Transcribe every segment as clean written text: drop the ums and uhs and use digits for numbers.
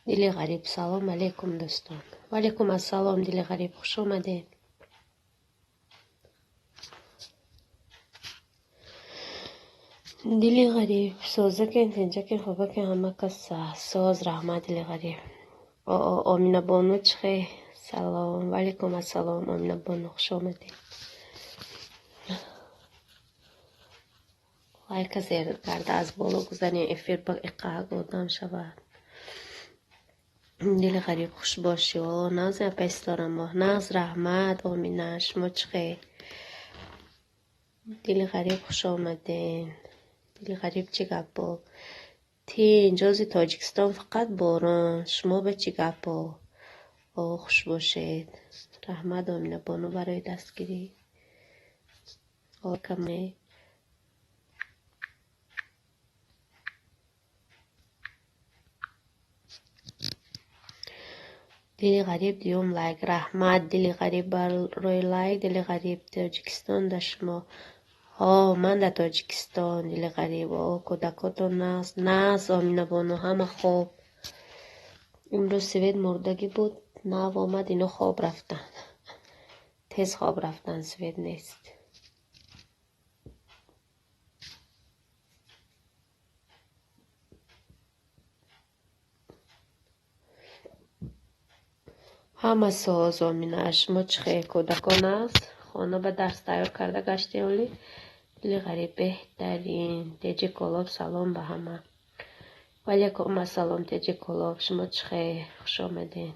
Дили Ғариб, салом алейкум, дӯстон. Ваалейкум ассалом, Дили Ғариб, хуш омадед. Дили Ғариб, созакен, тинҷакен, хубакен, ҳама кас соз, раҳмат, Дили Ғариб. Оминабону чихе? Салом, ваалейкум ассалом, Оминабону, хуш омадед. Лайка зер карда аз боло гузарем, эфир ба иқаак одам шавад. Дили Ғариб, хуш бошӣ. О, нағз, апа Ситора-моҳ, нағз, раҳмат, Омина, шумо чихе? Дили Ғариб, хуш омадед. Дили Ғариб, чӣ гапо? Тинҷ, ҷози Тоҷикистон фақат борон, шумо ба чӣ гапо? О, хуш бошед. Раҳмат, Оминабону, барои дастгирӣ. О, каме. Дили Ғариб, дуюм лайк. Раҳмат, Дили Ғариб, барои лайк. Дили Ғариб, Тоҷикистон да шумо. О, ман дар Тоҷикистон, Дили Ғариб. О, кӯдакотон нағз, нағз, Оминабону, ҳама хоб. Имрӯз свет мурдагӣ буд, нав омад, ино хоб рафтанд. Тез хоб рафтанд, свет нест. Ҳама соз, Омина, шумо чӣ хел? Кӯдакон нағз? Хона ба дарс тайёр карда гаштем, оли? Дили Ғариб, беҳтарин. Теҷи Колоб, салом ба ҳама. Ваалейкум ассалом, Теҷи Колоб, шумо чӣ хел? Хуш омадед.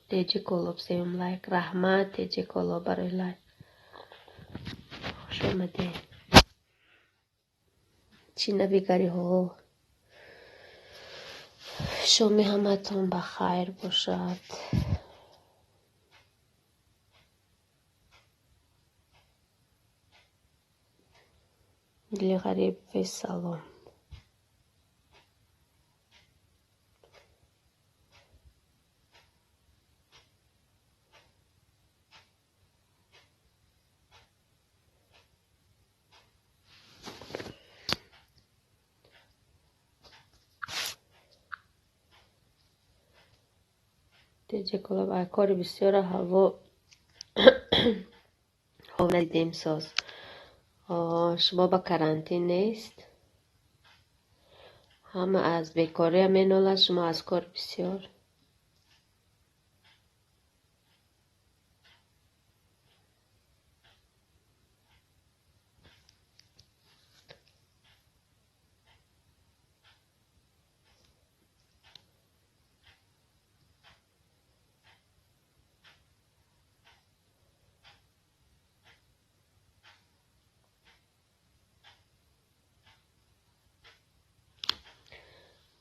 Теҷи Колоб, сеюм лайк. Раҳмат, Теҷи Колоб, барои лайк. Хуш омадед. Чӣ навигариҳо? Шоми ҳаматон ба хайр бошад. Дили Ғариб, салом. Теҷи Колоб, ай кори бисёра ҳаво надидем соз. Шумо ба карантин нест? Ҳама аз бекория менолад, шумо аз кори бисёр.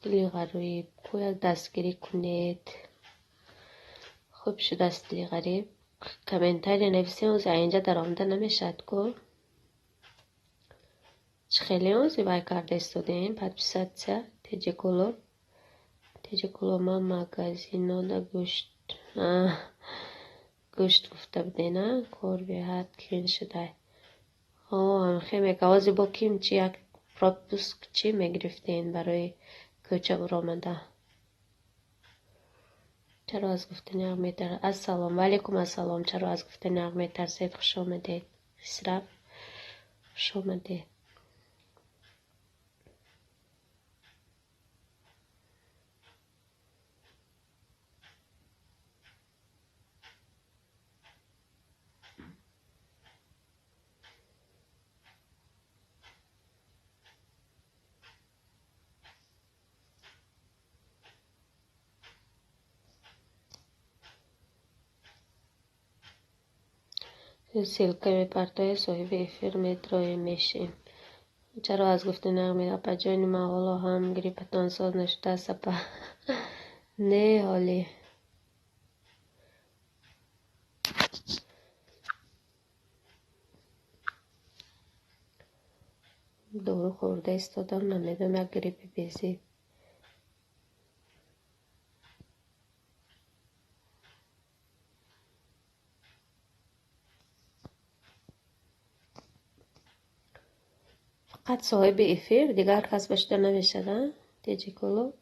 Дили Ғариб, ку як дастгирӣ кунед. Хуб шудааст, Дили Ғариб. Комментария нависем, ози инҷа даромада намешавад ку. Чӣ хеле ози вай карда истодем, подписаться, Теҷи Колоб. Теҷи Колоб, ман магазинода гӯшт, гӯшт гуфта буден, а? Кор беҳад қин шудай. О, ҳамхе мега, ози бо ким чи як пропуск чӣ мегирифтем барои кӯча баромада. Чаро аз гуфтани ҳақ метарсед? Ассалом, ваалейкум ассалом. Чаро аз гуфтани ҳақ метарсед? Хуш омадед. Хисрав, хуш омадед. Ссылка мепартоед, соҳиби эфир медроем мешем. Чаро аз гуфтани ҳақ ме апаҷони ман ҳоло ҳам гриппатон соз нашудааст, апа? Не, ҳоле. Дору хӯрда истодам, намедонам, як гриппи безеб. Фақат соҳиби эфир, дигар кас ба шуда намешавад, а? Теҷи Колоб.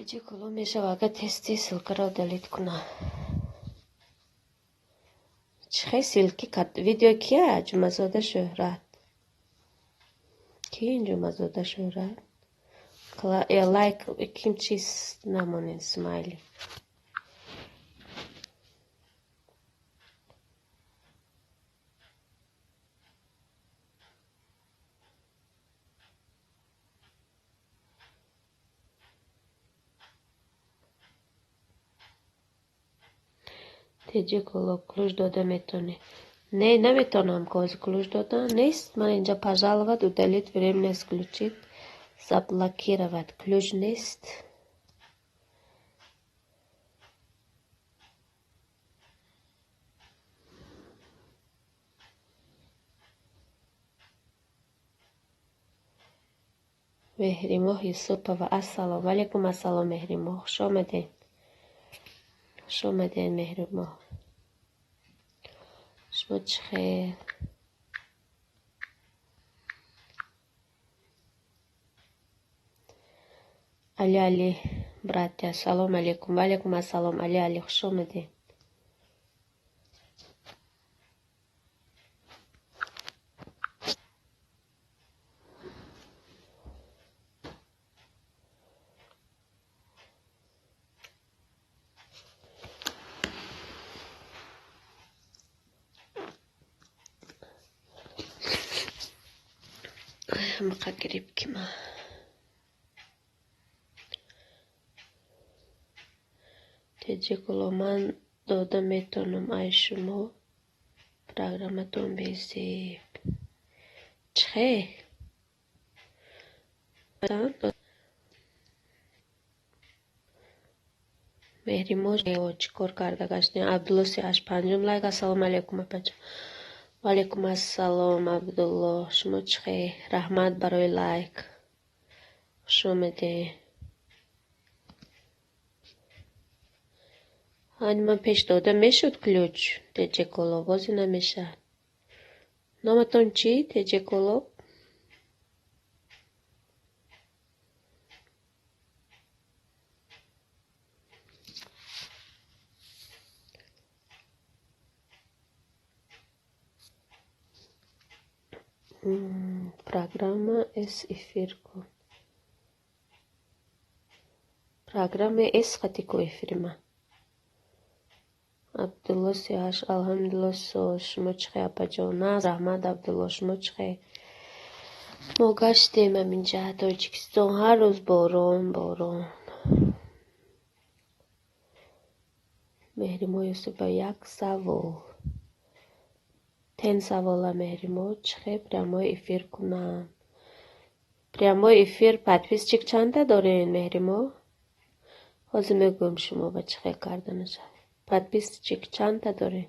Теҷи куло мешава, агар тез-тез ссылкаро удалить куна. Чӣ хел ссылки? Видео кия? Ҷумъазода Шӯҳрат. Ки ин Ҷумъазода Шӯҳрат? Лайк ким чиз намонед, смайли. Теҷи куло ключ дода метавонӣ? Не, наметавонам кози ключ додан. Нест. Ман инҷа пожаловать, удалить, временно исключить, заблокировать. Ключ нест. Меҳримоҳ Юсупова. Ассалому алайкум, ассалом, Меҳримоҳ. Хуш омадед. Хуш омадед, Меҳримоҳ. Шумо чӣ хел? Али Али, братья, ассалому алайкум. Ва алайкум ассалом, Али Али, хуш омадед. Ҳамақа гириб ки ма. Теҷи куло ман дода метавонам ай шумо программатон безеб. Чӣ хел? Меҳримоҳ чӣ кор карда гаштем? Абдулло сиҳаш панҷум лайк. Ассалому алайкум, апаҷон. Ва алайкум ассалом, Абдулло. Шумо чӣ хел? Раҳмат барои лайк. Хуш омадед. Ани ман пеш дода мешуд ключ Теҷи куло, бозе намешавад. Номатон чӣ, Теҷи куло? Программа С эфир кун. Программа С хати ку эфирима. Абдулло сиҳаш, алҳамдулилло соз. Шумо чӣ хел, апаҷон? Наз, раҳмат, Абдулло, шумо чӣ хел? Мо гаштем ҳаминҷа, Тоҷикистон, ҳар рӯз борон, борон. Меҳримоҳ Юсупова, як савол. Тен савола, Меҳримоҳ, чӣ хел прямой эфир кунам? Прямой эфир подписчик чанда дорен, Меҳримоҳ? Ҳозир мегӯям шумо ба чӣ хел карданаша. Подписчик чанда дорен?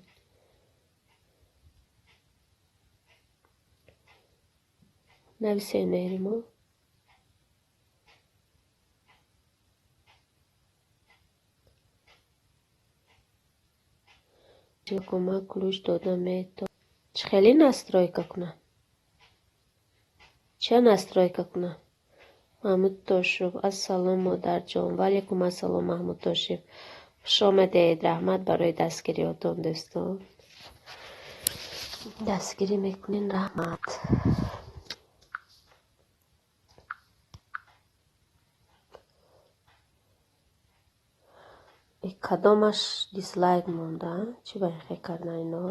Нависен, Меҳримоҳ. Кӯмак ключ дода метавонам. Чӣ хеле настройка кунам? Ча настройка кунам? Маҳмуд Тошев, ассалом, модарҷон. Ва алайкум ассалом, Маҳмуд Тошев. Хуш омадед. Раҳмат барои дастгириётон, дӯстон. Дастгирӣ мекунед, раҳмат. Кадомаш дизлайк монда? Чӣ ба хел кардан ино?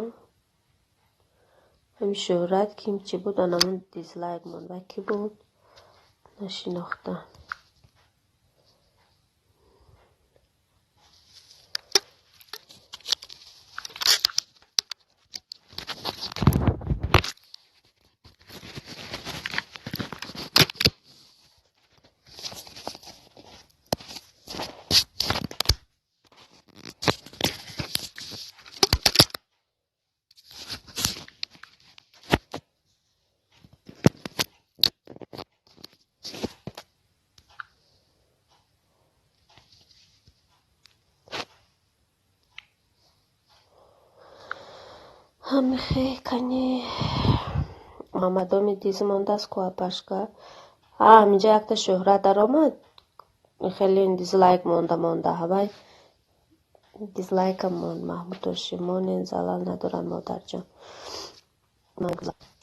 Ҳамин Шӯҳрат ким чӣ буд, анамун дизлайк монд. Ва кӣ буд? Нашинохтам. Ҳамихе кани Муҳаммадоми диз мондааст ку апашка. А, ҳаминҷа якта Шӯҳрат даромад. Хеле дизлайк монда монда ҳавай дизлайкам монд. Маҳмуд Тоши монен, залал надорад, модарҷон.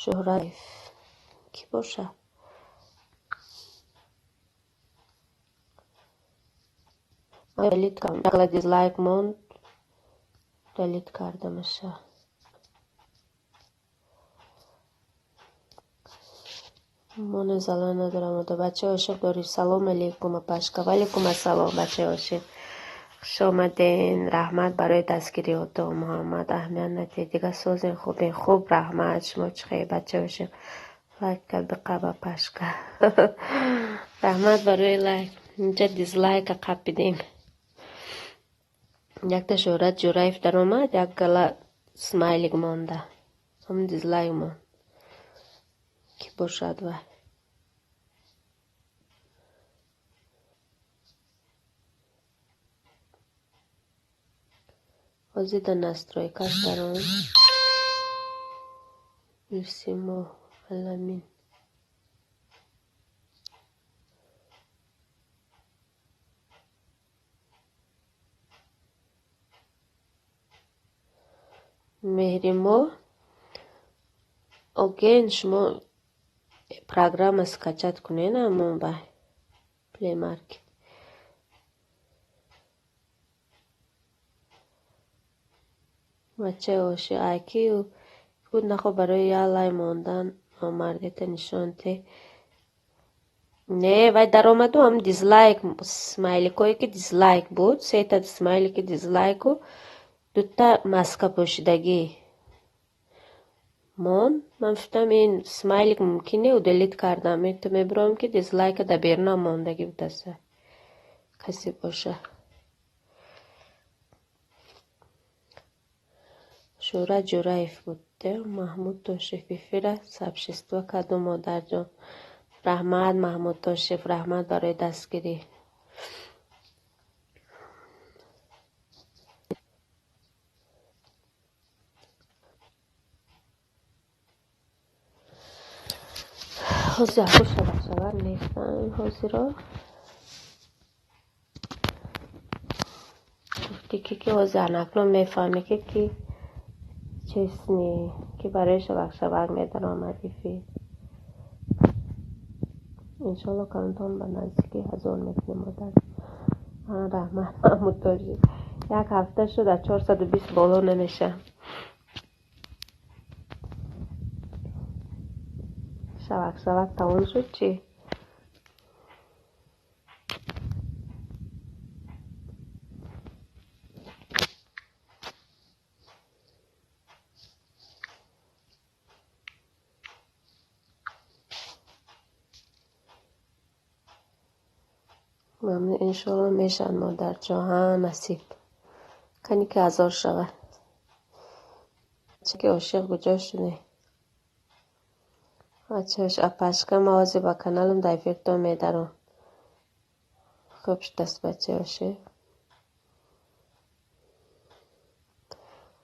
Шӯҳрат кӣ боша? Дизлайк монд, далит кардамаша. Моне, залал надорам. Бачаи ошиқ дорӣ? Салом алейкум, апашка. Валейкум ассалом, бачаи ошиқ, хуш омаден. Раҳмат барои дастгириҳото. Муҳаммад, аҳамият надиҳед, дига созен, хубен? Хуб, раҳмат. Шумо чӣ хел, бачаи ошиқ? Лайка биқаб, апашка. Раҳмат барои лайк. Инҷа дизлайка қапидем. Якта Шӯҳрат Ҷӯраев даромад, як гала смайлик монда, ҳам дизлайк монд. Кӣ бошад вай? Ҳозир дар настройкаш даром. Ирсимо аламин. Меҳримо оген, шумо программа скачать кунед, ҳамон ба Play Market. Бачаи ошиқ, айки буд, нахо барои як лай мондан номардита нишон те. Не, вай даромаду ҳам дизлайк, смайликое ки дизлайк буд, сета смайлики дизлайку дута маска пӯшидагӣ монд. Ман гуфтам, ин смайлик мумкин не, удалить кардам. Ту мебироем, ки дизлайка дар берунам мондагӣ будаса. Касе боша. Шӯҳрат Ҷӯраев буд. Маҳмуд Тошев эфира сообщество каду, модарҷон. Раҳмат, Маҳмуд Тошев, раҳмат барои дастгирӣ. Ҳозир аку шавак шавак нестам ҳозиро. Гуфтӣ ки ҳозир анакнун мефаҳмӣ, ки честный, ки барои шавак шавак медаромад эфир. Иншолло, калонтон ба наздики 1000 мекунем, модар. Раҳмат, Маҳмуд Тоҷи. Як ҳафта шуд, аз 420 боло намешавам. Шавак шавак тамом шуд чӣ? Мамнун, иншолло мешавад, модарҷон. Ҳа, насиб. Кани ки 1000 шавад. Ки ошиқ куҷо шудӣ? Бачааш, апашка, ман ҳозир ба каналам дар эфиртон медаром. Хуб шудаст, бачаи ошиқ.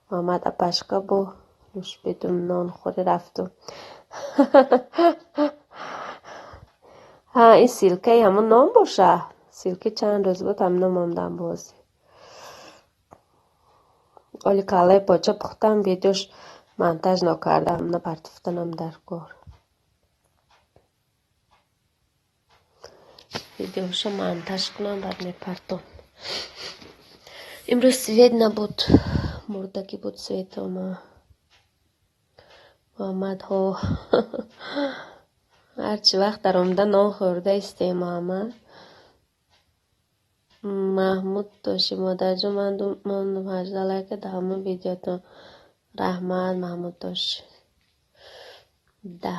Муҳаммад, апашка, бо нӯшбедум нонхӯрӣ рафтум. Ҳа, ин ссылкаи ҳамон ном боша. Ссылка чанд рӯз буд, ҳамино мондам бозӣ. Оли каллаи поча пухтам, видеош монтаж нокардам, напартофтанам дар кор. Видеоша монтаж кунам, баъд мепартом. Имрӯз свет набуд, мурдагӣ буд светома. Муҳаммад, ҳо. Ҳарчи вақт даромада нон хӯрда истем, Муҳаммад. Маҳмуд Тоши, модарҷон, ман мондум 18 лайка дар ҳамон видеотон. Раҳмат, Маҳмуд Тоши. Да.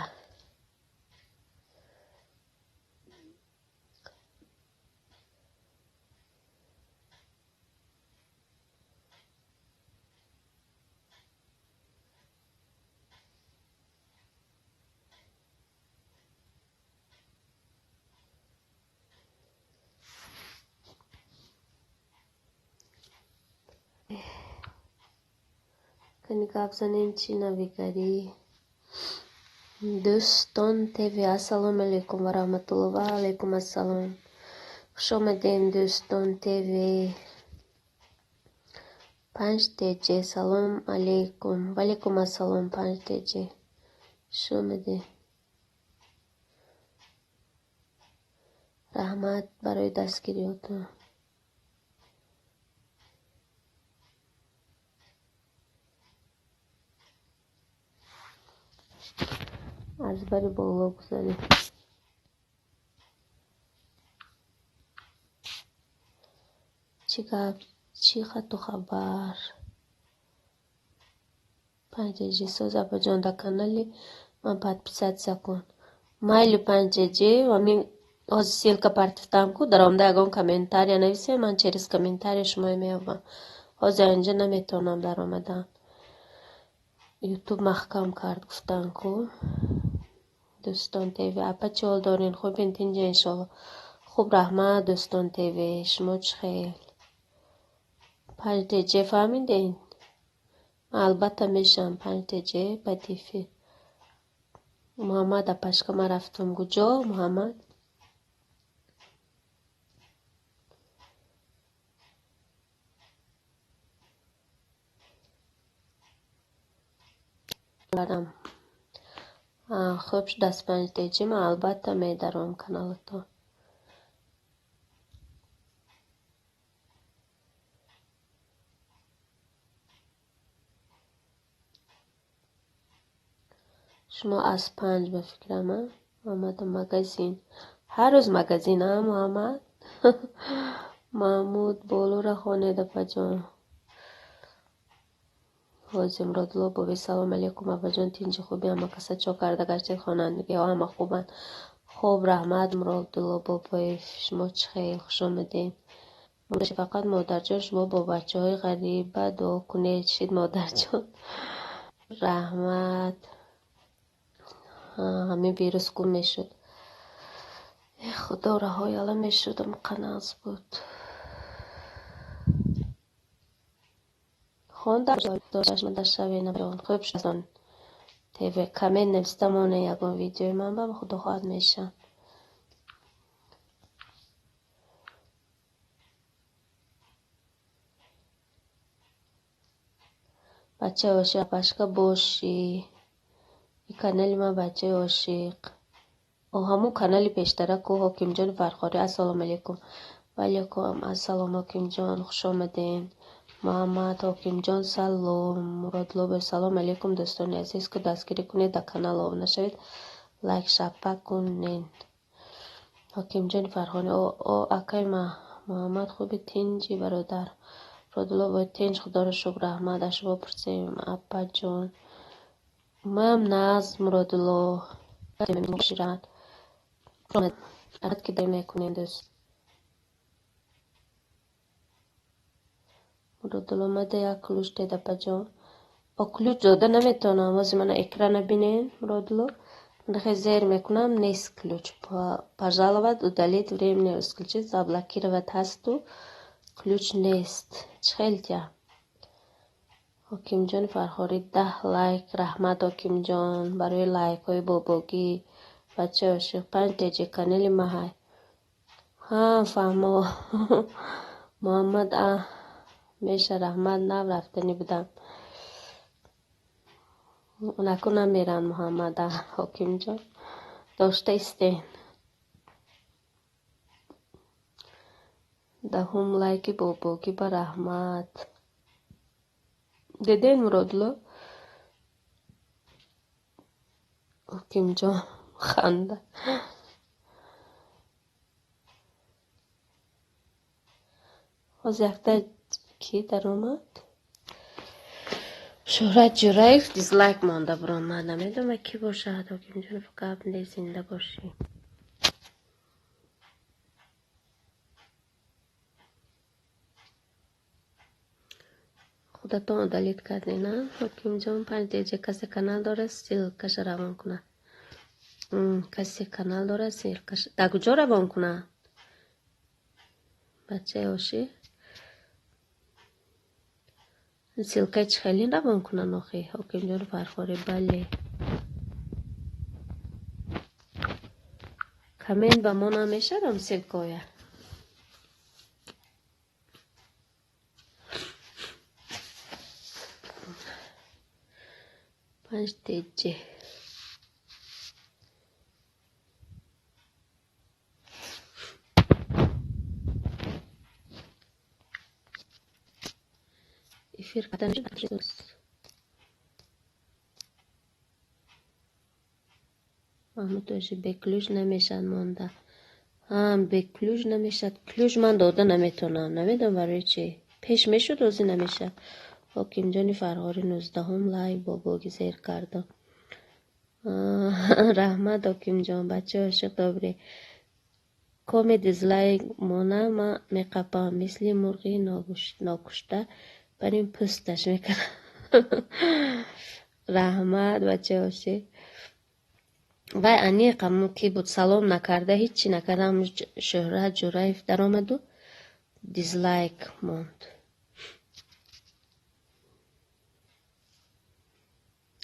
Кани гап занем, чӣ навигарӣ? Дӯстон ТВ, ассалому алайкум ва раҳматулло. Ва алайкум ассалом. Хуш омадем, Дӯстон ТВ. Панҷ ТЖ. Салом алейкум. Валейкум ассалом, Панҷ ТЖ. Хуш омадем. Раҳмат барои дастгириётон. Аз бари боло гузарем. Чӣ гап, чӣ хату хабар? Панҷ ТЖ соз, апаҷон, дар канали ман подписаться кун. Майли, Панҷ ТЖ, ҳамин ҳозир ссылка партифтам ку, даромада ягон комментария нависем, ман через комментария шуморо меёбам. Ҳозир инҷа наметавонам даромадан. Ютуб маҳкам кард, гуфтан ку. Дӯстон ТВ, апа, чӣ ҳол дорин? Хубин, тинҷа, иншолло. Хуб, раҳмат, Дӯстон ТВ. Шумо чӣ хел? Панҷ ТЖ, фаҳмидем? Ман албатта мешавам, Панҷ ТЖ, ба эфир. Муҳаммад, апашка, ман рафтам. Куҷо, Муҳаммад? Кардам. Хуб шудаст, Панҷ ТЖ, ман албатта медаром каналатон. Шумо аз панҷ ба фикрам, а? Муҳаммад магазин. Ҳар рӯз магазин, а, Муҳаммад? Маҳмуд, болоро хонед, апаҷон. Ҳозир Муродулло боби, салом алейкум, апаҷон, тинҷи, хуби, ҳама каса чо карда гаштед, хонандагиҳо ҳама хубанд. Хуб, раҳмат, Муродулло Бобоев, шумо чӣ хел? Хуш омадед. Фақат, модарҷон, шумо бо бачаҳои ғариба дуо кунед, шид, модарҷон. Раҳмат. Ҳамин вирус гум мешуд. Э, худо, раҳои ала мешудам, қанағз буд. Хондам шавен. Хуб шуд. ТВ коммент нависта монед ягон видеои ман ба худо хоҳад мешавам. Бачаи ошиқ, апашка бошӣ. И канали ман бачаи ошиқ. О, ҳамун канали пештара ку, Ҳокимҷони Фархорӣ. Ассалому алейкум. Ва алейкум ассалом, Ҳокимҷон, хуш омадед. Муҳаммад Ҳокимҷон, салом. Муродулло, салом алейкум, дӯстони азиз, ку дастгирӣ кунед, дар канал обуна шавед, лайк шапа кунед. Ҳокимҷони Фархонӣ, о, акай Муҳаммад, хуби, тинҷи, бародар? Муродулло бой, тинҷ, худоро шукр, раҳмат, аз шумо пурсем, апаҷон. Маям нағз, Муродулло. Ки мекунем, дӯст. Муродулло, мада як ключ дед, апаҷон. О, ключ дода наметавонам. Ҳозир мана экрана бинен, Муродулло. Ман зер мекунам, нест ключ. Пожаловать, удалить, временно исключить, заблокировать ҳасту ключ нест. Чӣ хел тя? Ҳокимҷони Фархорӣ, 10 лайк. Раҳмат, Ҳокимҷон, барои лайкҳои бобогӣ. Бачаи ошиқ, Панҷ ТЖ канали маҳай. Ҳа, фаҳмо. Муҳаммад, а меша, раҳмат, нав рафтанӣ будам. Наку намеранд Муҳаммад, а Ҳокимҷон. Дошта истен. Даҳум лайки бобогӣ ба раҳмат. Диден, Муродулло? Ҳокимҷон ханда. Ҳозир якта кӣ даромад? Шӯҳрат Ҷӯраев дизлайк монда буромад. Намедонам, кӣ бошад. Ҳокимҷон, гап нест, зинда бошӣ. Худатон удалить кардед, а? Ҳокимҷон, Панҷ ТЖ, касе канал дорад, ссылкаша равон кунад. Касе канал дорад, ссылкаша. Дар куҷо равон кунад? Бачаи ошиқ? Ссылкаи чӣ хеле равон кунанд охи? Ҳокимҷон Фархорӣ, бале. Коммент ба мо намешавам ссылкоя. 5 теҷе. Эфир карда мешуд. Маҳмуд Тошев бе ключ намешавад монда. Ҳа, бе ключ намешавад. Ключ ман дода наметавонам. Намедонам барои чӣ. Пеш мешуд, ҳозир намешавад. Ҳокимҷони Фарғори 19-ум лайк бобоги зер кардам. Раҳмат, Ҳокимҷон, бачаи ошиқ добре. Коме дизлайк мона ман меқапам, мисли мурғи нокушта барин пӯсташ мекунам. Раҳмат, бачаи ошиқ. Вай аниқ ҳамун ки буд, салом накарда, ҳеҷ чӣ накарда, ҳамун Шӯҳрат Ҷӯраев даромаду дизлайк монд.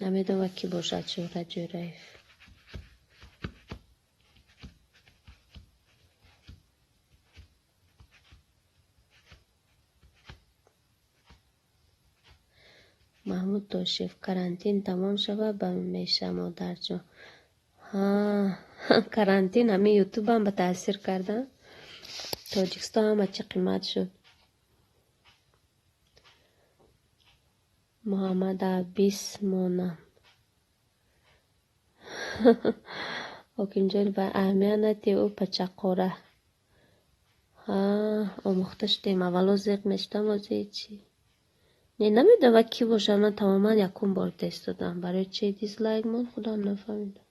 Намедонам кӣ бошад Шӯҳрат Ҷӯраев. Маҳмуд Тошев, карантин тамом шава ба меша, модарҷон. Ҳа, карантин ҳамин ютубам ба таъсир карда. Тоҷикистон ҳама чӣ қимат шуд. Муҳаммад Абис монам. Ҳокимҷон ба аҳамият надиҳ, ӯ пачақора. Ҳа, омӯхта шудем. Аввало зиқ мешудам, ҳозир ҳечи. Не, намедонам кӣ бошад, ман тамоман якум бор тест додам. Барои чи дизлайк монд, худам нафаҳмидам.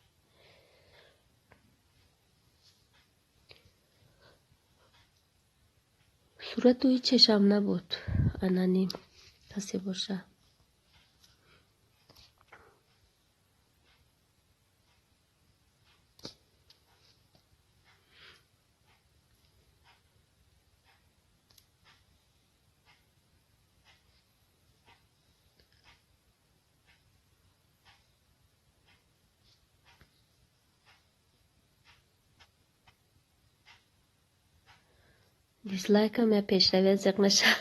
Сурату ҳечашам набуд. Аноним касе бошад. Дизлайкам я пешравия зиқ нашавад.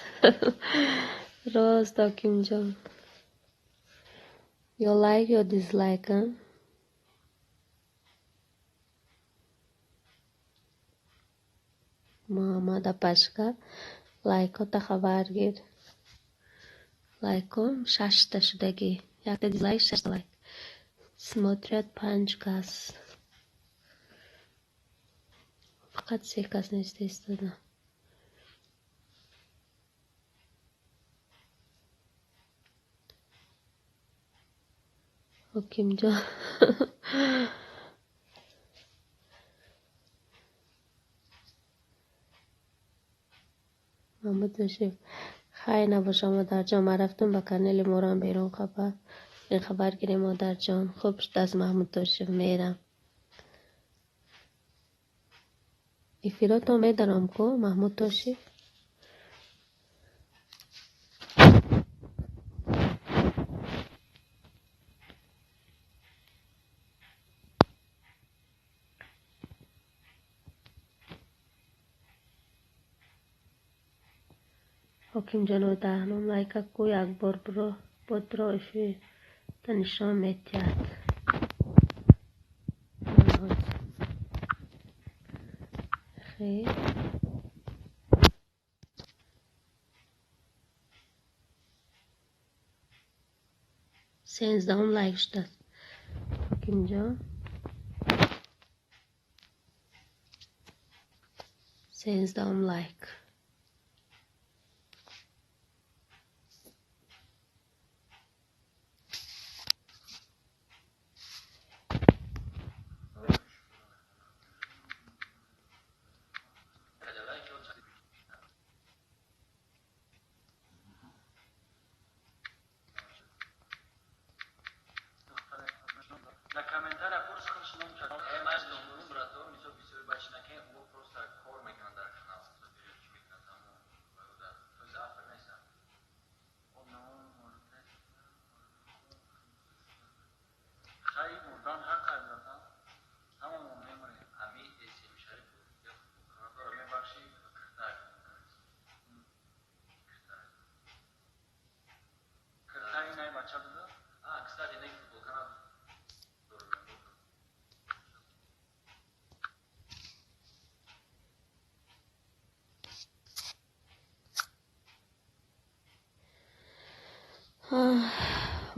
Рост, Ҳокимҷон. Ё лайк, ё дизлайк. Муҳаммад апашка, лайкота хабар гир. Лайком шашта шудагӣ. Якта дизлайк, шашта лайк. Смотрят 5 кас. Фақат 3 кас нависта истода. Ҳокимҷон. Маҳмуд Тошев, хайр набошам, модарҷон. Ман рафтам ба канали морам берун хабар. Ин хабар гирем, модарҷон. Хуб шудааст, Маҳмуд Тошев, мерам. Эфиротон медарам ку, Маҳмуд Тошев? Ҳокимҷон, даҳном лайка ку якбор бодро эфирта нишон медиҳад. Хел. 13-ум лайк шудааст. Ҳокимҷон. 13-ум лайк.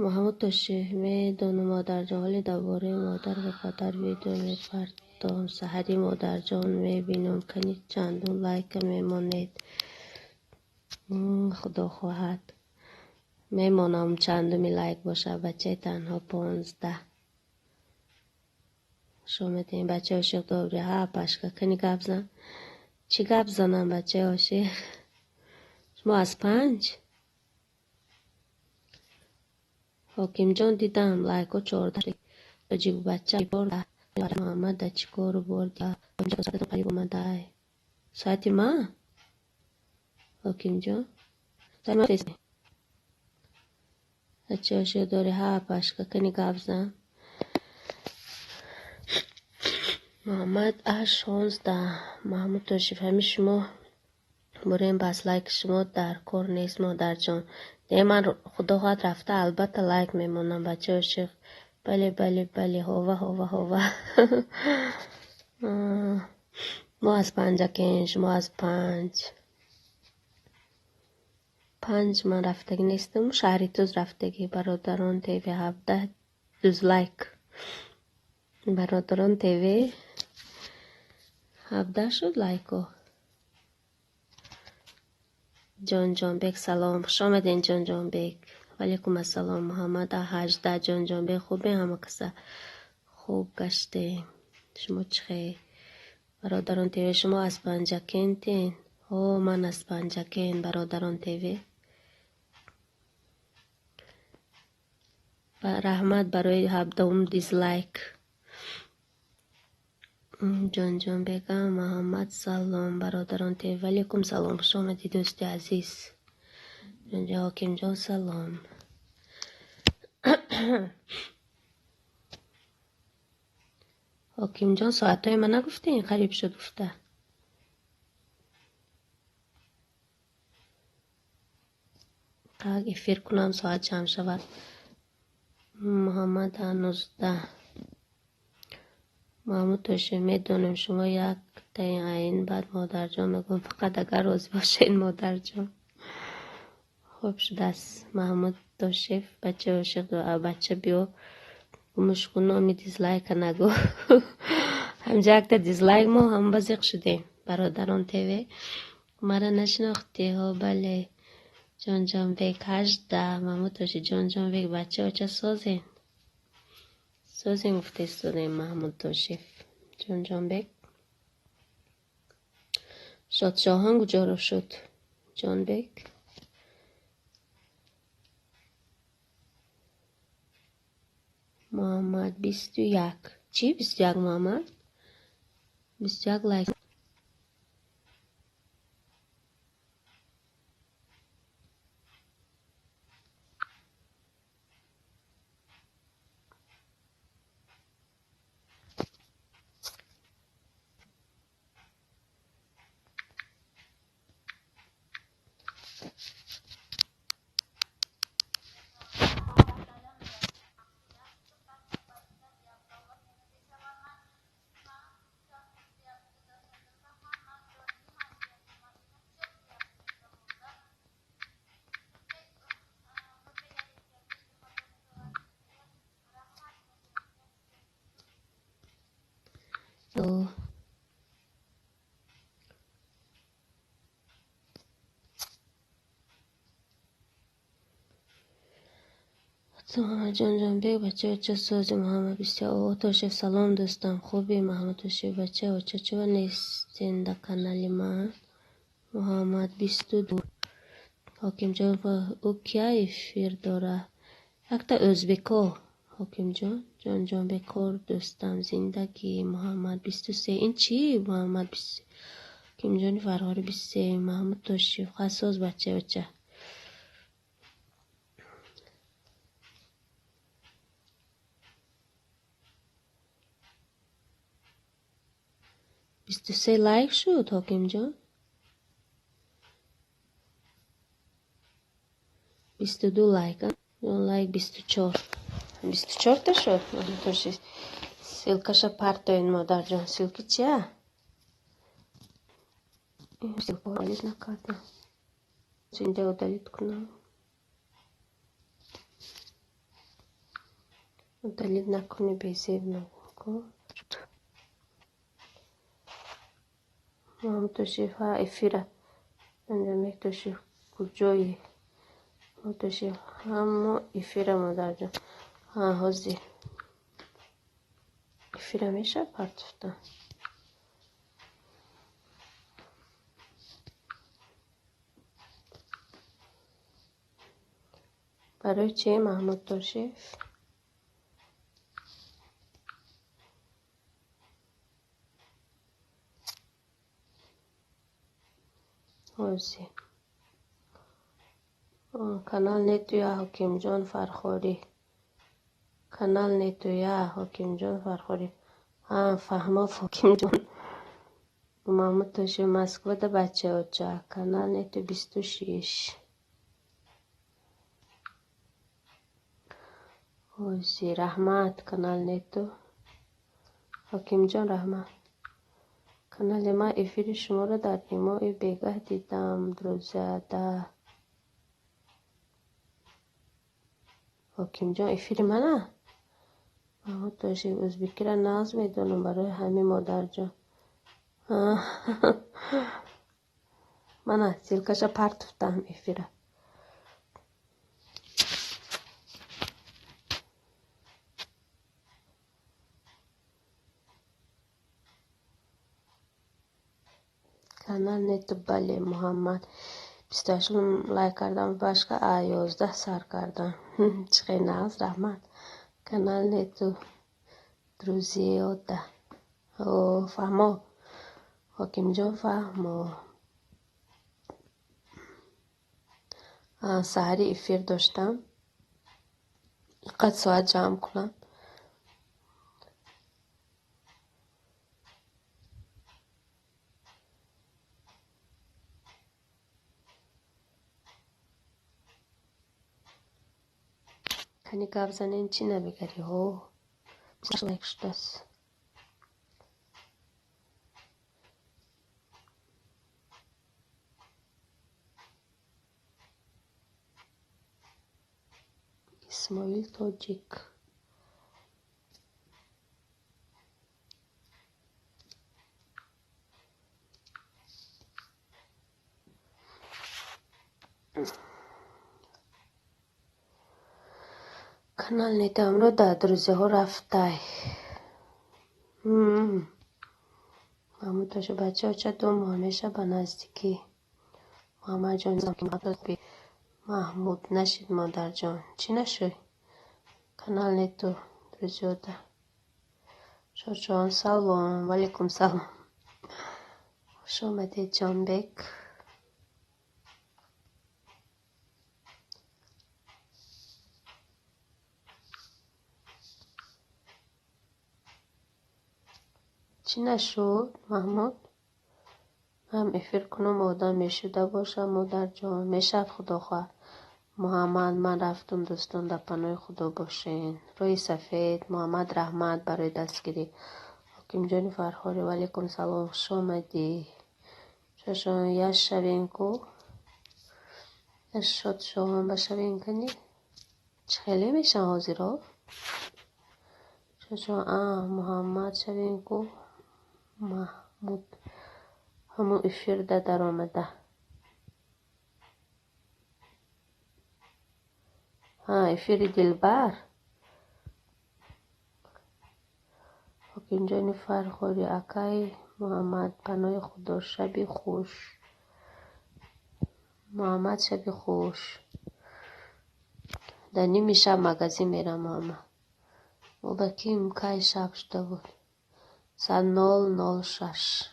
Маҳмуд Тошиев: медонам, модарҷон, ҳоле дар бораи модар ва падар видео мепартом. Саҳари модарҷон мебинам, кани чандум лайка мемонед. Худо хоҳад, мемонам чандуми лайк боша. Бачаи танҳо 15. Хуш омадем, бачаи ошиқ. Добре. Ҳа, пашка, кани гап зан. Чӣ гап занам, бачаи ошиқ? Шумо аз 5? Ҳокимҷон, дидам, лайко 14. Тоҷик бача Муҳаммад да чӣ кору бор қариб омадай. Соати ма? Ҳокимҷон? Бачаи ошиқ дорӣ? Ҳа, пашка, кани гап зан. Муҳаммад А 16. Маҳмуд Тошиев: ҳамин шумо бурем, бас лайки шумо дар кор нест, модарҷон. Не, ман худо хоҳад рафта албатта лайк мемонам, бачаи ошиқ. Бале, бале, бале, ҳова, ҳова, ҳова. Мо аз Панҷакент, шумо аз 5. 5 ман рафтагӣ нестам, шаҳри Туз рафтагӣ. Бародарон ТВ 17 дизлайк. Бародарон ТВ 17 шуд лайко. Ҷонҷонбек салом, хуш омаден Ҷонҷонбек. Валейкум ассалом. Муҳаммад А 18. Ҷонҷонбек, хубе ҳама каса? Хуб гаштем. Шумо чӣ хел? Бародарон ТВ, шумо аз Панҷакентен? Ҳо, ман аз Панҷакент, бародарон ТВ. Раҳмат барои 17 дизлайк. Ҷонҷонбекам Муҳаммад салом, бародарон ТВ. Валейкум салом, хуш омадӣ дӯсти азиз. Ҳокимҷон салом. Ҳокимҷон, соатҳои ма нагуфтем, қариб шуд гуфта. Эфир кунам, соат чанд шавад? Муҳаммад А 19. Маҳмуд Тошиев: медонем шумо як таин, баъд модарҷон мегӯям, фақат агар розӣ бошед, модарҷон. Хуб шудааст. Маҳмуд Тошиев, бачаи ошиқ, бача биё гумуш кун, номи дизлайка нагӯ. Ҳамҷа якта дизлайк мо ҳам ба зиқ шудем. Бародарон ТВ, мара нашинохтӣ? Ҳо, бале. Ҷонҷонбек 18. Маҳмуд Тошиев: Ҷонҷонбек, бача оча созен. Созен гуфта истодем Маҳмуд Тошиев. Ҷонҷонбек. Шодшоҳон куҷоро шуд? Ҷонбек. Муҳаммад 21. Чӣ 21 Муҳаммад? 21 лайк. Ҷонҷонбек, бача оча сози. Муҳаммад 21. Тошиев салом, дӯстам, хубӣ? Маҳмуд Тошиев: бача оча чаро нестен дар канали ман? Муҳаммад 22. Ҳокимҷон, ӯ кия эфир дора? Якта ӯзбеко. Ҳокимҷон, Ҷонҷонбек, кор дӯстам, зиндагӣ. Муҳаммад 23. Ин чӣ? Муҳаммад 23. Ҳокимҷони Фарғонӣ 23. Маҳмуд Тошиев: хасоз, бача оча. 23 лайк шуд, Ҳокимҷон? 22 лайк, лайк 24. 24-та шуд? Ссылкаша партоен, модарҷон. Ссылки чия? Ссылка удалить накардам. Зинда удалить кунам. Удалить накунӣ безеб ку. Маҳмуд Тошиев ҳа эфира. Анҷомбек Тошиев куҷоӣ? Маҳмуд Тошиев ҳамо эфира модарҷон. Ҳа ҳозир. Эфира мешавад партофтан? Барои чӣ Маҳмуд Тошиев? Ҳозир. Канал нетуя Ҳокимҷон Фархорӣ. Канал нетуя Ҳокимҷон Фархорӣ. Ҳа, фаҳмо Ҳокимҷон. Маҳмуд Тошиев Москвада бачаоча. Канал нету 26. Ҳозир раҳмат канал нету. Ҳокимҷон раҳмат. Канали ман эфири шуморо дар имои бегаҳ дидам, друзья. Да. Ҳокимҷон эфири мана? Маҳмуд Тошиев ӯзбекиро нағз медонам барои ҳамин модарҷон. Мана ссылкаша партофтам эфира. Канал нету бале Муҳаммад. 28 лайк кардам башка а 11 сар кардам. Чӣ хел нағз раҳмат. Канал нету друзьяда. О, фаҳмо. Ҳокимҷон фаҳмо. Саҳари эфир доштам. Иққад соат ҷамъ кунам. Кани гап занен чӣ намегарӣ? Ҳо, лайк шудааст. Исмоил Тоҷик. Канал нетамро дар друзьяҳо рафтай. Маҳмуд Тошиев бачаоча ду моҳ мешавад ба наздикӣ. Муҳаммадҷон Маҳмуд нашид модарҷон. Чӣ нашуд? Канал нету друзьяда. Шодшон салом. Ваалайкум салом. Хуш омадед Ҷонбек. Чӣ нашуд Маҳмуд? Ман эфир кунам одам мешуда бошам модарҷон. Мешавад худо хоҳад. Муҳаммад ман рафтум дӯстон дар паноҳи Худо бошен. Рӯи сафед Муҳаммад раҳмат барои дастгирӣ. Ҳокимҷони Фархорӣ ваалайкум салом хуш омадӣ. Шошон яш шавем ку? Яш шодшон башавем кани? Чӣ хеле мешаванд ҳозиро? Шошон а Муҳаммад шавем ку? Маҳмуд ҳамун эфирда даромада. Ҳа, эфири Дилбар. Ҳокимҷони Фархорӣ акай Муҳаммад паноҳи Худо шаби хуш. Муҳаммад шаби хуш. Дар ними шаб магазин мерам Муҳаммад. Мо ба ким кай шаб шуда буд? Соат 0:06.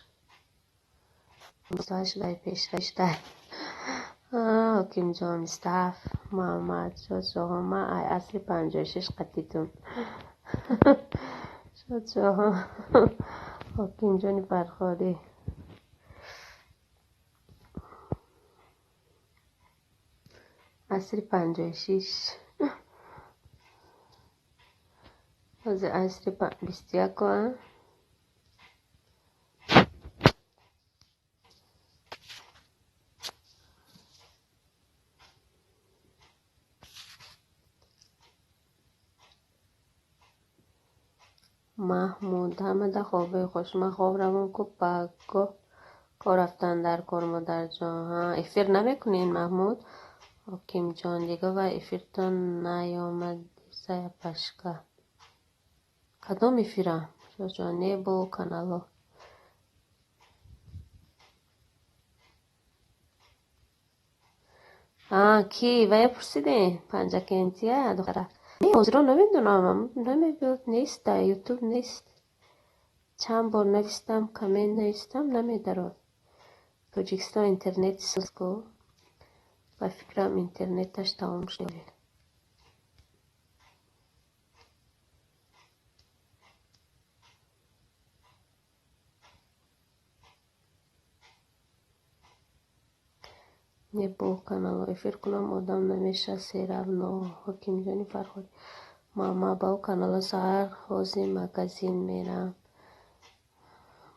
Дай пешраштай. Ҳокимҷон 27 Муҳаммад шодшоҳон ман ай асли 56 қатитум. Шодшоҳон Ҳокимҷони Фархорӣ. Асри 56. Ҳозир асри 21. Маҳмуд, ҳамада хобе хуш. Ман хоб равам ку пагоҳ кор рафтан дар кор, модарҷон. Ҳа, эфир намекунед, Маҳмуд? Ҳокимҷон, дига вай эфиртон наёмадисая пашка. Кадом эфира? Шоҳҷон, не бо канало. А, ки? Вая пурсидем? Панҷакентия, духтара. Не, ҳозиро намедонам, намебиёд, нест, дар ютуб нест. Чанд бор навистам, коммент навистам, намедарод. Тоҷикистон интернети созко. Ба фикрам интернеташ тамом шуд. Не бо канало эфир кунам одам намеша серавно. Ҳокимҷони Фарҳод. Мама ба ӯ канало саҳар ҳозир магазин мерам.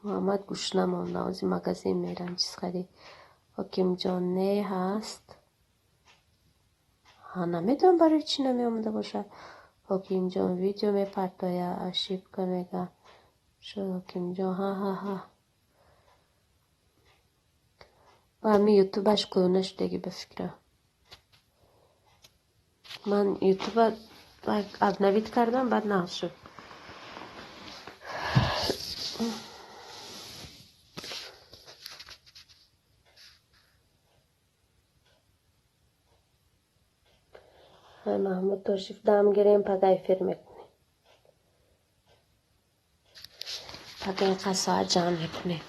Муҳаммад гушна монда, ҳозир магазин мерам чиз харид. Ҳокимҷон не ҳаст. Ҳа, намедонам барои чӣ намеомада бошад. Ҳокимҷон видео мепартоя, ошибка мега. Шуд Ҳокимҷон, ҳа ҳа ҳа. Ба ҳамин ютубаш кӯҳна шудагӣ ба фикрам. Ман ютуба обновить кардам, баъд нағз шуд. Ҳай Маҳмуд Тошиф, дам гирем, пага эфир мекунем. Пага инқадр соат ҷамъ мекунем.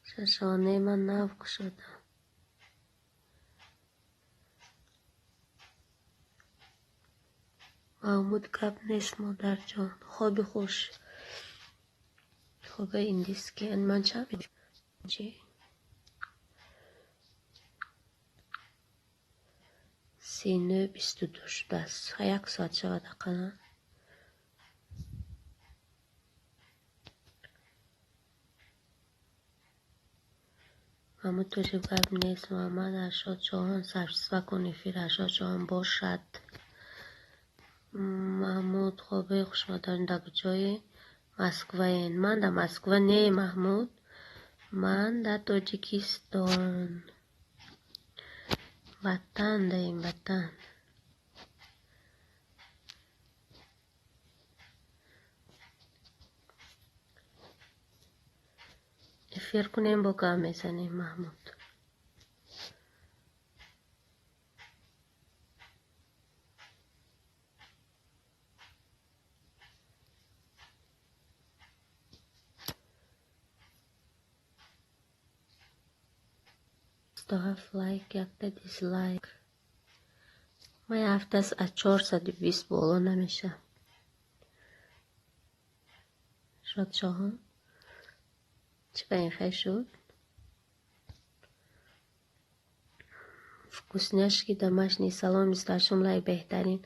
Шашонаи ман нав кушодам. Маҳмуд гап нест, модарҷон. Хоби хуш. Хоби индиски. Ман чанд чи? 39:22 шудааст. Як соат шавад ақаллан. Маҳмуд Тошев гап нест. Муҳаммад Аршод Шоҳон сарчашма кун эфир Аршод Шоҳон бошад. Маҳмуд хобе хуш модарҷон, дар куҷое? Москваен. Ман дар Москва не, Маҳмуд. Ман дар Тоҷикистон. Ватан даем, ватан. Эфир кунем, бо гап мезанем, Маҳмуд. 27 лайк, якта дизлайк. Ман ҳафтас аз 420 боло намешавам. Шодшоҳон, чӣ ба ин хел шуд? Вкусняшки домашний. Салом, 28 лайк беҳтарин.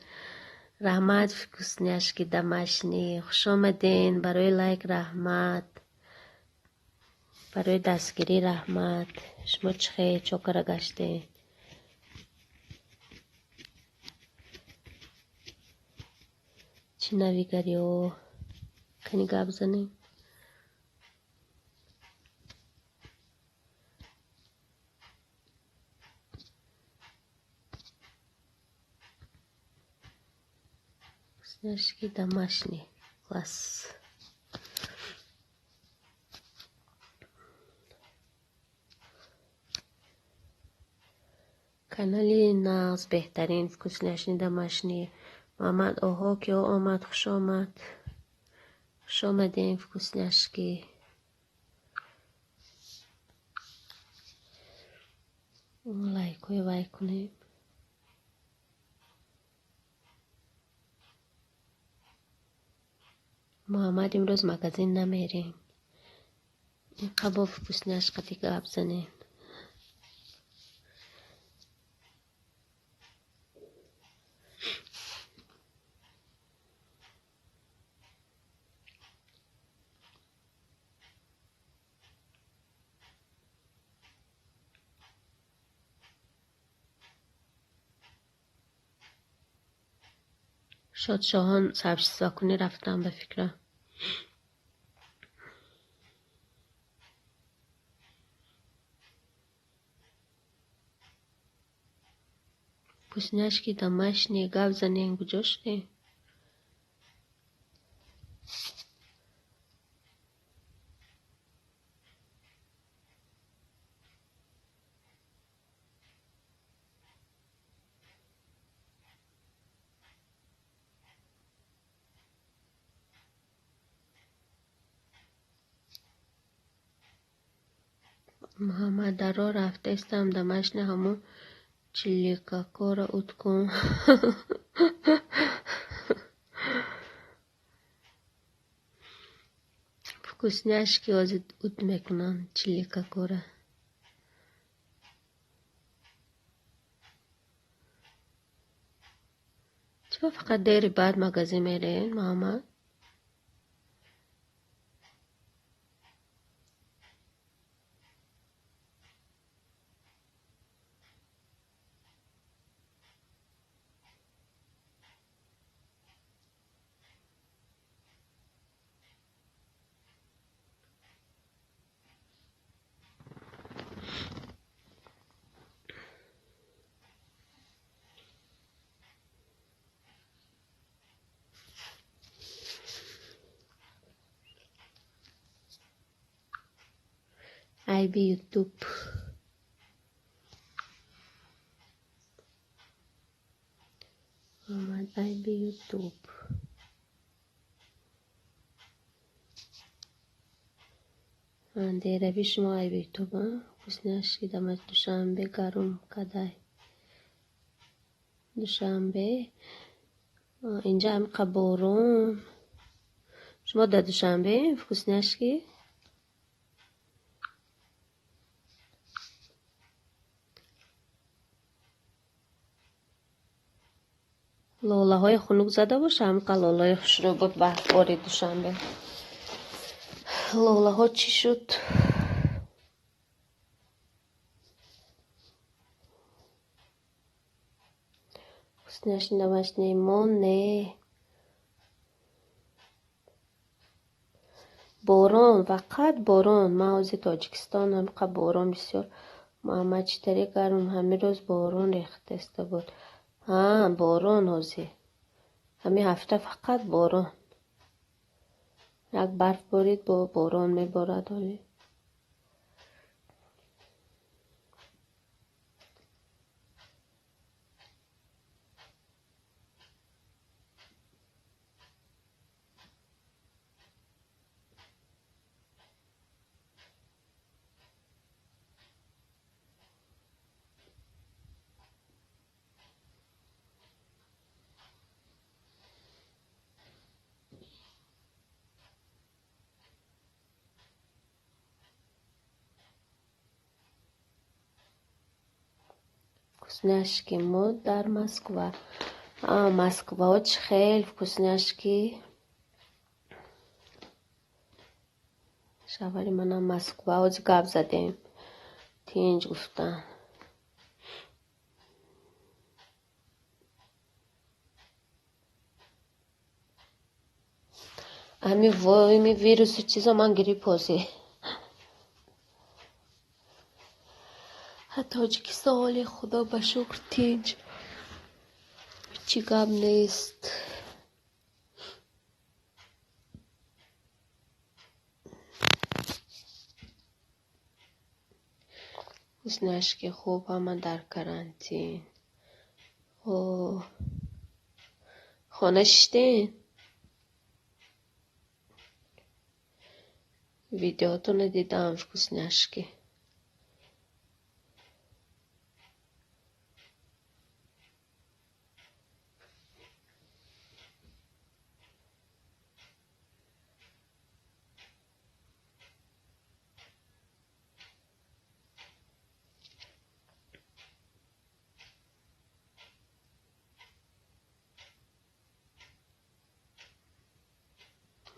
Раҳмат, вкусняшки домашний. Хуш омаден. Барои лайк раҳмат. Барои дастгирӣ раҳмат. Шумо чӣ хел чокара гаштед? Чӣ навигариё? Кани гап занем? Вкусняшки домашний. Класс. Канали нағз беҳтарин вкусняшки домашний. Муҳаммад оҳо ки омад, хуш омад. Хуш омадем вкусняшки. Лайкҳои вай кунем. Муҳаммад имрӯз магазин намерем. Инқа бо вкусняшка гап занем. Шодшоҳон сообществокунӣ рафтан ба фикрам. Вкусняшки домашние гап занем, куҷо шудем? Муҳаммаддаро рафтаистам домашний ҳамун чиликакора ут кун. Вкусняшки ҳозир ут мекунанд чиликакора. Чиба фақат дери баъд магазин мерен, Муҳаммад? Айби Ютуб. Муҳаммад Айби Ютуб. Дерави шумо Айби Ютуб, а? Вкусняшки дамаш Душанбе гарум кадай. Душанбе. Инҷа ҳамиқа борон. Шумо дар Душанбе вкусняшки? Лолаҳои хунук зада боша, ҳамиқа лолаҳои хушрӯ буд барфбори Душанбе. Лолаҳо чӣ шуд? Вкусняшки домашние мо не. Борон, фақат борон. Ман ҳозир Тоҷикистон ҳамиқа борон бисёр. Муҳаммад чӣ тариқ гарм ҳамин рӯз борон рехтаиста буд. Ҳа, борон ҳозир. Ҳамин ҳафта фақат борон. Як барф борид, бо борон меборад ҳоле. Вкусняшки мо дар Москва. Москвао чӣ хел вкусняшки. Шавари манам Москва ҳозир гап задем. Тинҷ гуфтан. Ҳами войми вирусу чизо ман грипп ҳозир. Тоҷикистон ҳоли худо ба шукр тинҷ. Чӣ гап нест. Вкусняшки хуб ҳама дар карантин. О, хона шиштен? Видеотонро дидам вкусняшки.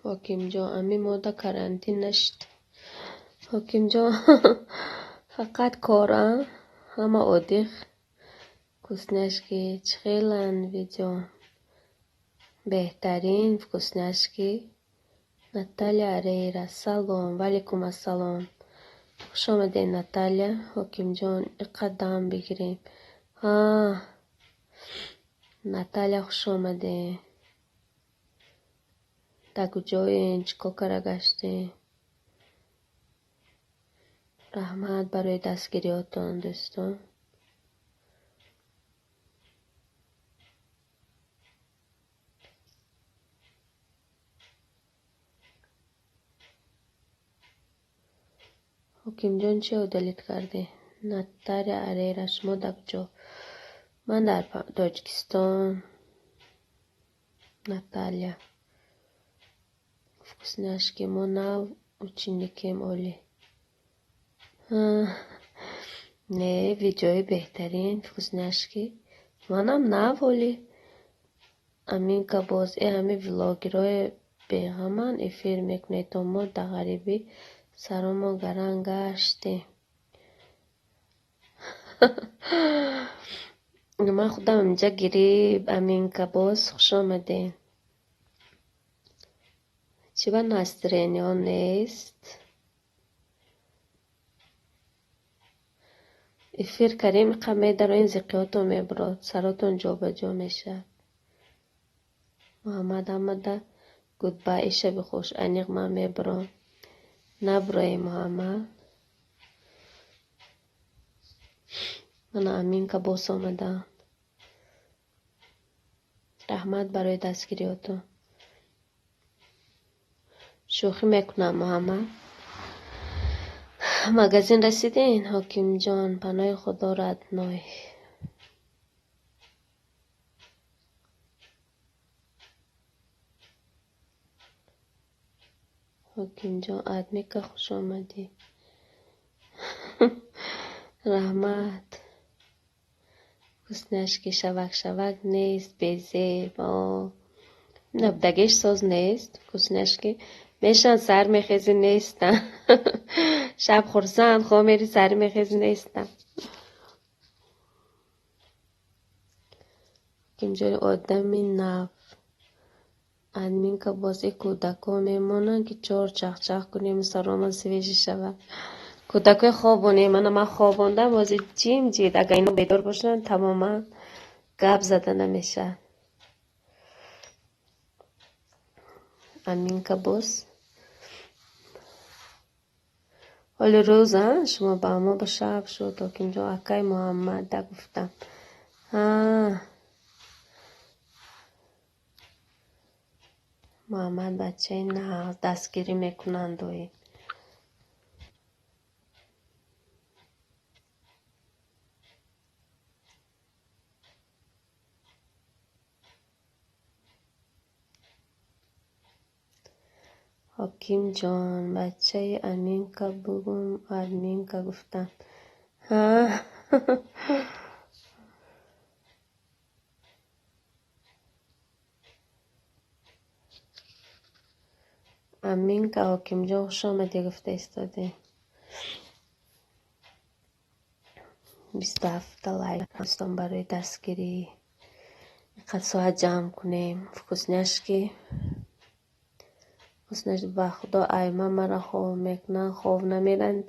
Ҳокимҷон, ами мода карантин нашид. Ҳокимҷон, фақат кора, ҳама оддих. Вкусняшки чӣ хеланд видео? Беҳтарин вкусняшки. Наталья Арейра, салом. Ваалейкум ассалом. Хуш омадед, Наталья. Ҳокимҷон, иқадам бигирем. Наталья, хуш омадед. Дар куҷоен? Чӣ кор кара гаштем? Раҳмат барои дастгириётон, дӯстон. Ҳокимҷон, чӣ удалить кардед? Наталья Арейра, шумо дар куҷо? Ман дар Тоҷикистон. Наталья. Вкусняшки, мо нав ученикем олӣ. Не, видеои беҳтарин, вкусняшки. Манам нав олӣ. Аминка боз ҳами влогерҳои беғаман эфир мекунед, то мо дар ғарибӣ саромо гаранг гаштем. Ман худам инҷа гириб. Аминка боз, хуш омадед. Чӣ ба настроениё нест? Эфир кардем, иқа медароен, зиқиётон мебурод, саротон ҷобаҷо мешавад. Муҳаммад ҳамада гудбай, шаби хуш, аниқ ман мебурам. Набуроем, Муҳаммад. Мана Аминка боз омадаанд. Раҳмат барои дастгириётон. Шӯхӣ мекунам, Муҳаммад. Магазин расидин, Ҳокимҷон? Паноҳи Худо, родной. Ҳокимҷон, адмика, хуш омадӣ. Раҳмат. Вкусняшки шавак шавак нест, безеб. Набудагиш соз нест, вкусняшки. Мешан сар мехези нестам. Шаб хурсанд, хоб мери сар мехези нестам. Ҳокимҷони одами нав. Админка боз и кӯдакҳо мемонанд, ки чор чахчах кунем, саромон свежий шавад. Кӯдакҳои хобонем, мана ман хобондам, бози ҷим ҷид. Агар ино бедор бошанд, тамоман гап зада намешавад. Аминка боз. Ҳоли рӯз, шумо ба мо ба шаб шуд, Ҳокимҷон, акай Муҳаммад да гуфтам. Муҳаммад бачаи нағз, дастгирӣ мекунанд доим. Ҳокимҷон, бачаи Аминка бугум, админка гуфтам. Аминка, Ҳокимҷон, хуш омадӣ гуфта истодем. 27 лайк дӯстон барои дастгирӣ. Иқад соат ҷамъ кунем. Вкусняшки. Вкусняшки, ба Худо, айма мара хоб мекунанд, хоб намеранд.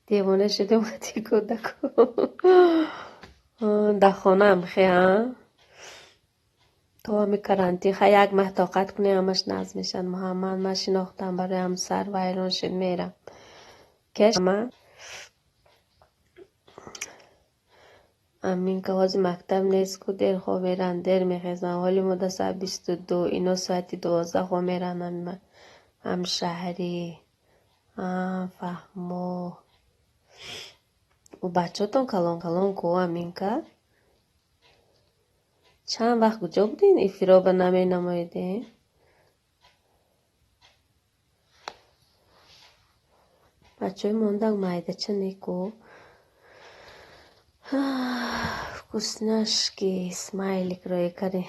Девона шудем қати кӯдаку. Дар хонаам хе, то ҳами карантин ха як маҳ тоқат кунем, ҳамаш нағз мешавад. Муҳаммад, ман шинохтам, барои ҳамсар вайрон шуд, мерам. Кеш Аминка, ҳозир мактаб нест ку, дер хоб меранд, дер мехезанд. Ҳоли мо да соат 22, ино соати 12 хоб меранд. Ҳамшаҳрӣ. Фаҳмо. Ӯ бачаҳотон калон калон ку, Аминка? Чанд вақт куҷо будин? Эфироба наменамоидем? Бачаҳои мондак майдача неку. Вкусняшки, смайлик рӯй кардем.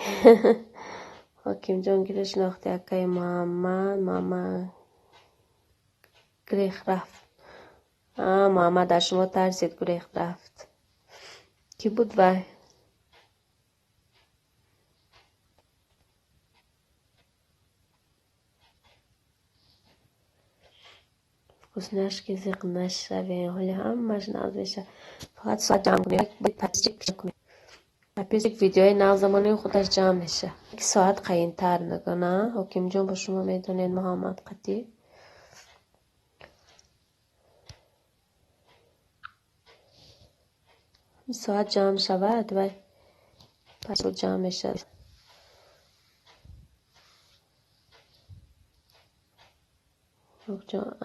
Ҳокимҷон, гира шинохти акаи Муҳаммад. Муҳаммад гурехт рафт. Муҳаммад аз шумо тарсид, гурехт рафт. Кӣ буд вай? Вкусняшки зиқ нашавем. Ҳоли ҳамаш нағз мешавад. Фақат соат ҷамъ кунем. Подписчик ҷамъ кунем. Подписчик видеои нағз замони худаш ҷамъ мешавад. Як соат қайинтар нагона. Ҳокимҷон бо шумо медонед Муҳаммад қатӣ. Соат ҷамъ шавад вай пас ҷамъ мешавад.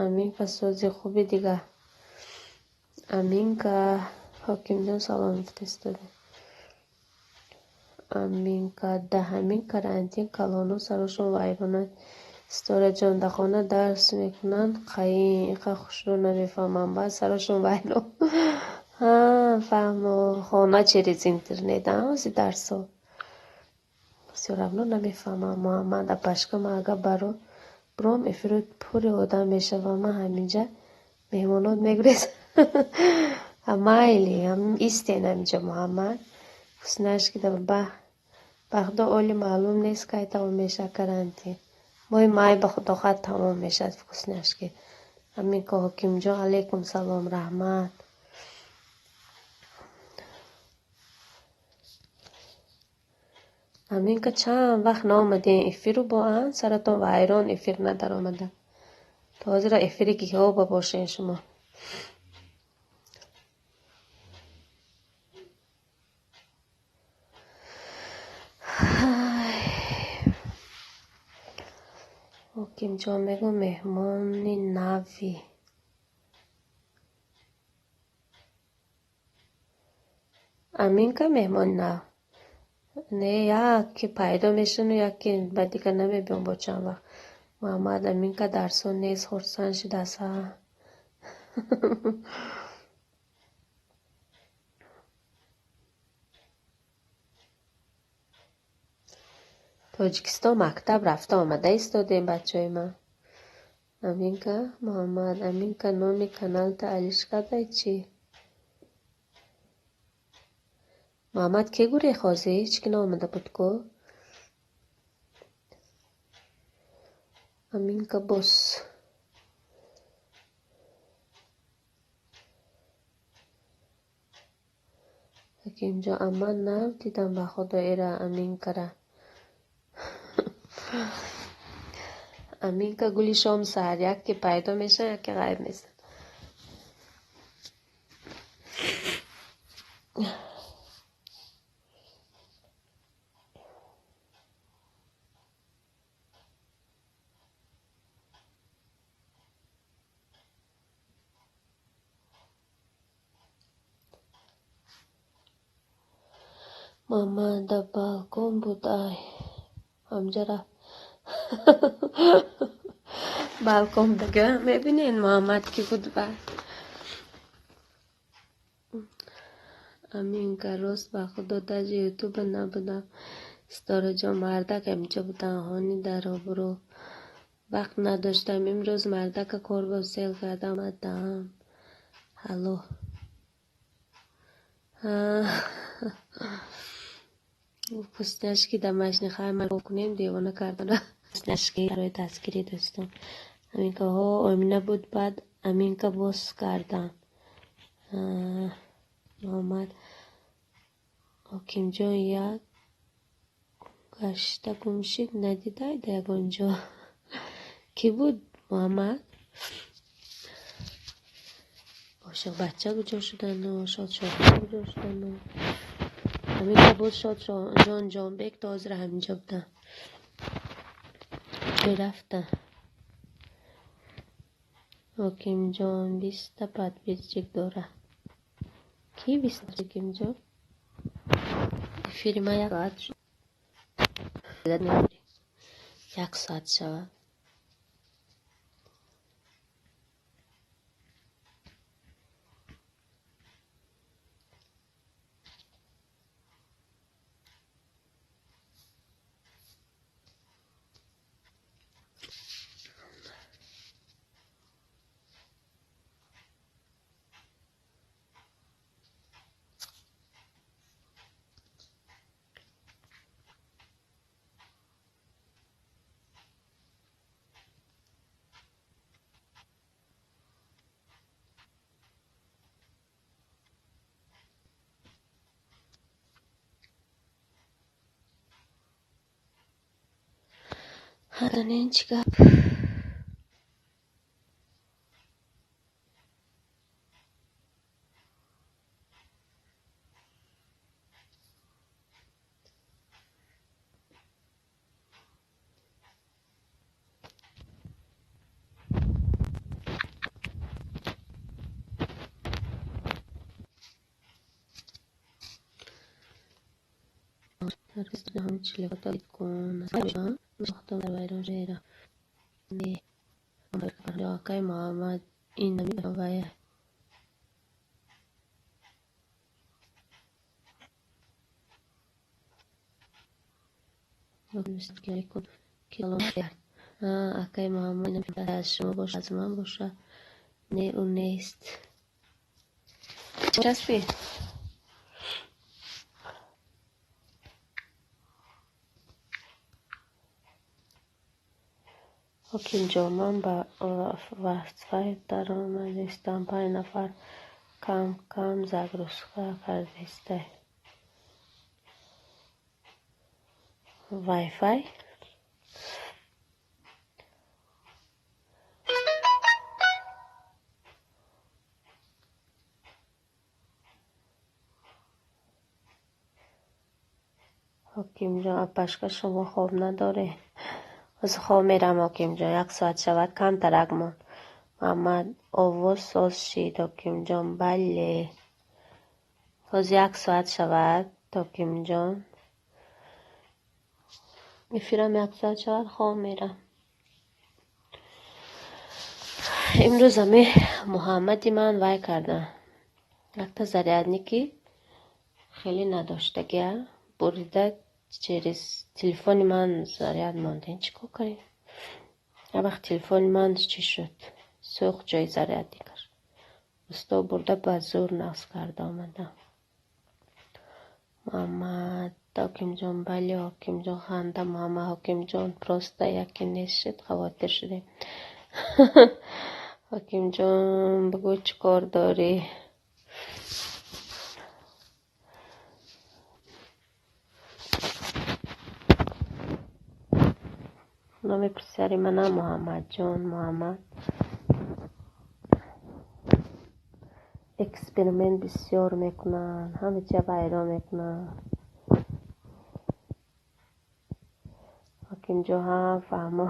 Аминка сози хуби дига. Аминка Ҳокимҷон салом гуфтаистода. Аминка да ҳамин карантин калоно сарошон вайронанд. Ситораҷон дар хона дарс мекунанд қаин иқа хушрӯ намефаҳмам. Баъд сарошон вайрон. Ҳа, фаҳмо. Хона через интернет, а ози дарсо. Всё равно намефаҳмам. Муҳаммад апашка ман агар баро бром эфиро пури одам мешавам. Ман ҳаминҷа меҳмонот мегурезам. Майли, истен ҳаминҷа Муҳаммад. Вкусняшки да бахдо оли маълум нест кай тамом мешавад карантин. Моҳи май ба худо хоҳад тамом мешавад вкусняшки. Аминка Ҳокимҷон алайкум салом раҳмат. Аминка чанд вақт наомадем эфиру бо ан саратон вайрон эфир надаромада. То ҳозира эфири гиҳоба бошен шумо. Ҳокимҷон мегӯ меҳмони нави. Аминка меҳмони нав. Не, яке пайдо мешану яке ба дигар намебиём бо чанд вақт. Муҳаммад Аминка дарсон нест, хурсанд шудааст. Тоҷикистон мактаб рафта омада истодем бачаҳои ман. Аминка Муҳаммад Аминка номи каналта алиш кардай чӣ? Муҳаммад ке гурехт ҳозир? Ҳеҷ ки наомада буд ку? Аминка бос. Ҳакимҷон амма нав дидам ба худо ира Аминкара. Аминка гули шом саҳар яке пайдо мешавад, яке ғайб мешавад. Мама дар балкон буд ай. Ҳамҷа рафт. Балкон буга мебинед Муҳаммад ки буд баъд. Аминка рост ба худо даже ютуба набудам. Ситораҷон мардак ҳаминҷа будан хони дар обрӯ. Вақт надоштам. Имрӯз мардака корбо сел карда омадам. Ҳалло. Вкусняшки домашний хай ма кунем девона кардана. Вкусняшки барои дастгирӣ дӯстон. Аминка ҳо Омина буд баъд Аминка боз кардам. Муҳаммад Ҳокимҷон як гашта гум шид надидай да ягон ҷо. Кӣ буд Муҳаммад? Ошиқбача куҷо шудану Шодшоҳон куҷо шудану? Аминка буд Шодшоҳон Ҷонбек то ҳозир ҳаминҷо буданд. Рафта. Ҳокимҷон 20 подписчик дорад. Ки 20 Ҳокимҷон? Эфири ман як соат шуд. Як соат шавад. Ҳаданин чӣ гап? Акай Муҳаммад ин вая. Акай Муҳаммад аз шумо боша, аз ман боша. Не, ӯ нест. Часпи? Ҳокимҷон, ман ба вайфай даромадистам. 5 нафар кам-кам загрузка кардистай. Вайфай? Ҳокимҷон, апашка, шумо хоб надоред? Ҳозир хоб мерам, ҳокимҷон. Як соат шавад, камтарак монд. Муҳаммад, овоз соз шид, ҳокимҷон. Бале. Ҳозир як соат шавад, ҳокимҷон. Эфирам як соат шавад, хоб мерам. Имрӯз ами Муҳаммади ман вай кардам. Якта зарядники хеле надоштагия. Бурида через телефони ман заряд монд. Ин чӣ кор кардем? Як вақт телефони ман чӣ шуд? Сӯхт ҷои зарядникаш. Усто бурда ба зӯр нақс карда омадам. Муҳаммад, ҳокимҷон, бале, ҳокимҷон, ханда, Муҳаммад, ҳокимҷон, просто яке нест шуд, хавотир шудем. Ҳокимҷон, бигӯ чӣ кор дорӣ? Номи писари манам Муҳаммадҷон. Муҳаммад. Эксперимент бисёр мекунанд, ҳама чиза вайрон мекунанд. Ҳокимҷон, ҳа, фаҳмо.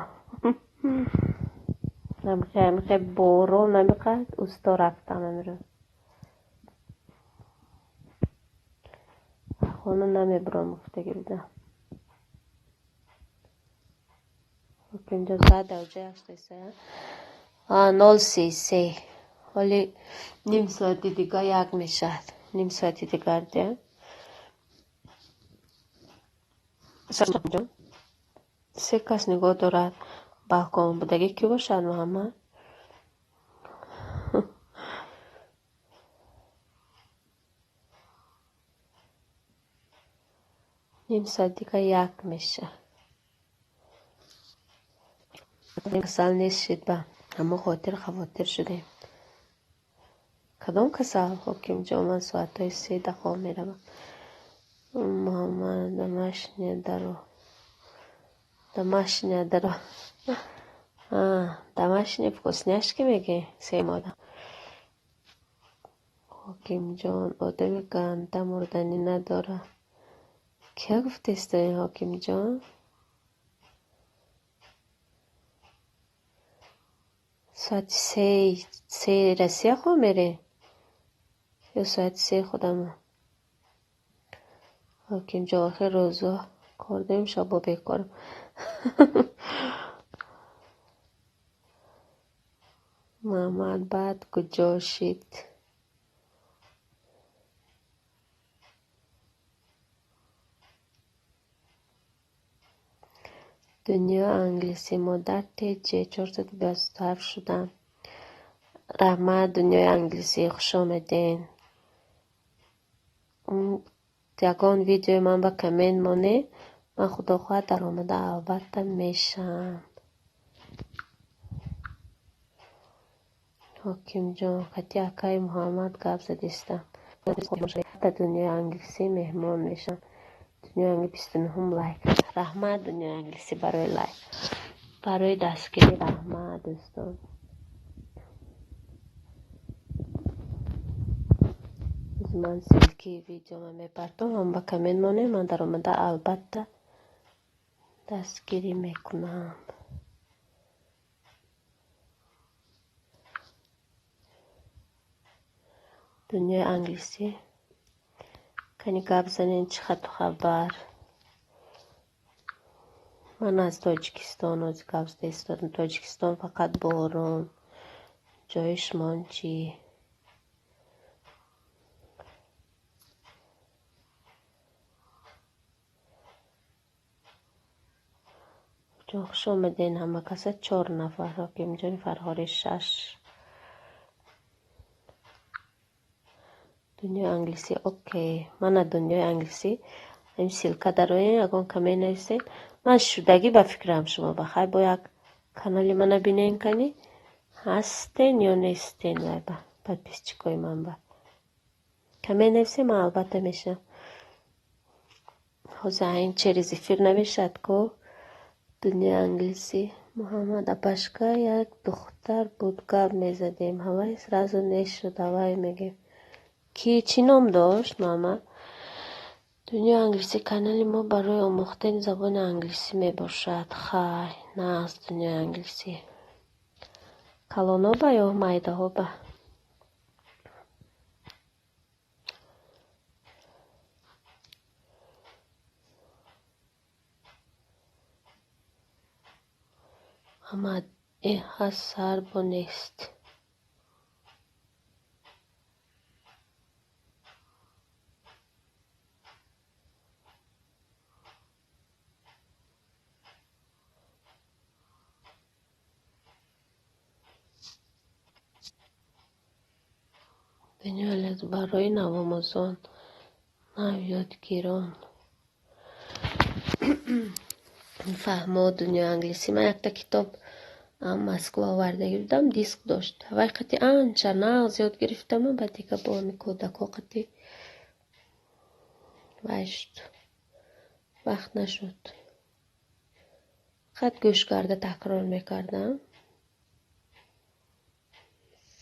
Ҳамихе борон намеқад, усто рафтам имрӯз. Хона намебурам гуфтагӣ будам. Ҳокимҷон, соат дараҷа якшто се? 0:33. Ҳоли ним соати дигар як мешавад. Ним соати дигар дия. Се кас нигоҳ дорад. Балкон будагӣ кӣ бошад, Муҳаммад? Ним соат дигар як мешавад. Касал нест шид, ба ҳамон хотир хавотир шудем. Кадом касал, ҳокимҷон? Ман соатҳои седа хоб меравам. Муҳаммад, домашняя даро. Домашняя даро. Домашние вкусняшки мегӣ? Се мода. Ҳокимҷон, одами ганда мурданӣ надорад. Кия гуфтеста ин, ҳокимҷон? Соати се Россия хоб мерем? Ё соати се худамон? Ҳокимҷон, охир рӯзо кор дорем, шабо бекорам. Муҳаммад баъд куҷо шид? Дунёи англисӣ. Модар теҷе 427 шудам. Раҳмат, дунёи англисӣ, хуш омаден. Ягон видеои ман ба коммент монед, ман худо хоҳад даромада албатта мешавам. Ҳокимҷон, қати акаи Муҳаммад гап задистам. Дунёи англисӣ меҳмон мешавам. Дунёи англисӣ 29-ум лайк. Раҳмат, дунёи англисӣ, барои лайк. Барои дастгирӣ раҳмат, дӯстон. Ман ссылки видеома мепартом, ҳам ба коммент монем, ман даромада албатта дастгирӣ мекунам. Дунёи англисӣ. Кани гап занен, чӣ хату хабар? Ман аз Тоҷикистон ози гап зада истодам. Тоҷикистон фақат борон. Ҷои шумон чӣ? Ҷон, хуш омаден ҳама каса, чор нафар. Ҳокимҷони Фарҳорӣ шаш. Дунёи англисӣ, окей. Мана дунёи англисӣ. Ин ссылка дароен, ягон коммент нависен. Ман шудагӣ ба фикрам шумо ба хай бо як канали мана бинен, кани ҳастен ё нестен, вай ба подписчикои ман ба коммент нависен, ман албатта мешавам. Ҳозир ин через эфир намешавад ко. Дунёи англисӣ. Муҳаммад апашка, як духтар буд, гап мезадем. Ҳавай сразу нешуд, ҳавай мегем. Ки чӣ ном дошт, Муҳаммад? Дунёи англисӣ, канали мо барои омӯхтани забони англисӣ мебошад. Хай, нағз, дунёи англисӣ. Калоноба ё майдаҳоба? Муҳаммад, э ҳаст сар бо нест. Барои навомӯзон, навёдгирон. Фаҳмо, дунёи англисӣ. Ман якта китоб Москва овардагӣ будам, диск дошт. Вай қати анча нағз ёд гирифтаму баъд дига бо ҳами кӯдакҳо қати вай шуд. Вақт нашуд. Фақат гӯш карда такрор мекардам.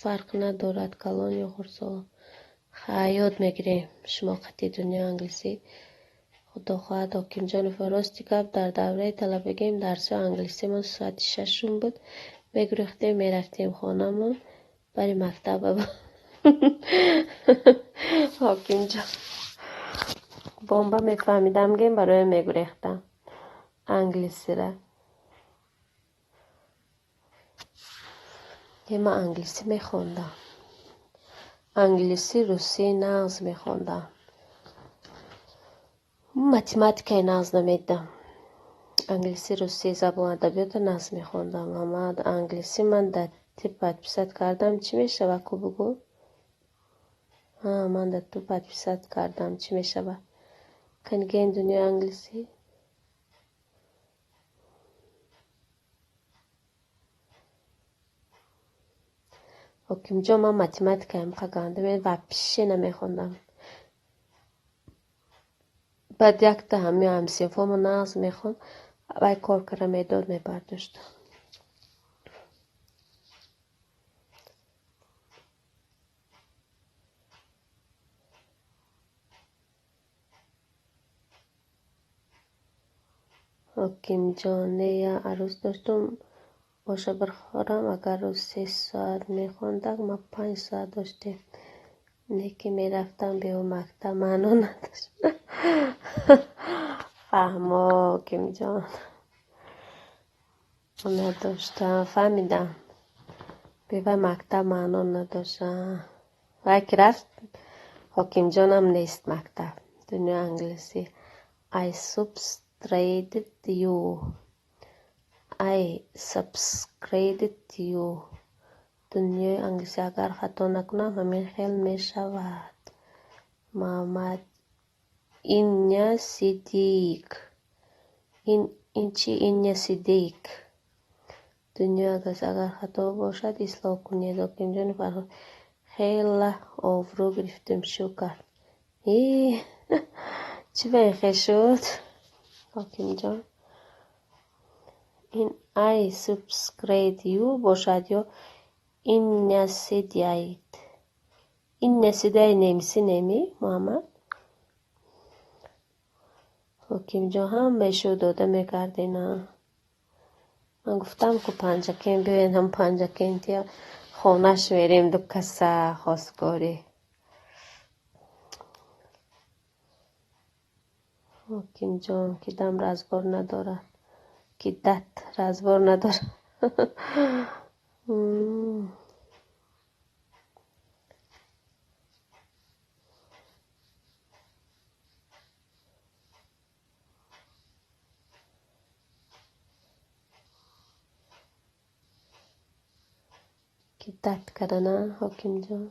Фарқ надорад калон ё хурдсолон. Хай, ёд мегирем шумо қати дунёи англисӣ. Худо хоҳад, Ҳокимҷонов, рости гап, дар давраи талабагиам дарсҳои англисимон соати шашум буд. Мегурехтем, мерафтем хонамон, бари мактаба. Ҳокимҷон, бомба мефаҳмидам, гем барои мегурехтам англисира. Е ман англисӣ мехондам. Англисӣ, русӣ нағз мехондам. Математикаи нағз намедидам. Англисӣ, русӣ, забон адабиётро нағз мехондам. Ама англисӣ ман дар ти подписать кардам, чӣ мешава, ку бугӯ? Ман дар ту подписать кардам, чӣ мешава? Каниген дунёи англисӣ? Ҳокимҷон, ман математикаям қагандам, вообще намехондам. Баъд якта ҳами ҳамсинфомо нағз мехонд, вай кор кара медод, мебардоштам. Ҳокимҷон, не, як арӯс доштум, боша бирхорам, агар рӯз 3 соат мехондак, ма 5 соат доштем. Не ки мерафтам бе ӯ мактаб, маъно надошт. Фаҳмо, Ҳокимҷон. Надоштам, фаҳмидам. Бевай мактаб маъно надошт. Вай ки рафт, Ҳокимҷонам нест мактаб. Дунёи англисӣ. I subscribed you. I subscribed you. Дунёи англисӣ, агар хато накунам, ҳамин хел мешавад. Муҳаммад Иння Сиддиқ. Ин чи Иння Сиддиқ? Дунёи англисӣ, агар хато бошад, ислоҳ кунед. Ҳокимҷони Фарҳод, хела обрӯ гирифтем, шу кард. Чӣ ба ин хел шуд? Ҳокимҷон, Ин I subscribe you бошад ё иннаседяет. Иннаседяет немиси неми, Муҳаммад? Ҳокимҷон ҳамаашо дода мекардена. Ман гуфтам ку Панҷакент биёед, ҳам Панҷакентия хонаш мерем ду каса хостгорӣ. Ҳокимҷон ки дам разбор надорад, ки дат разбор надорад. Ки дат кардана Ҳокимҷон.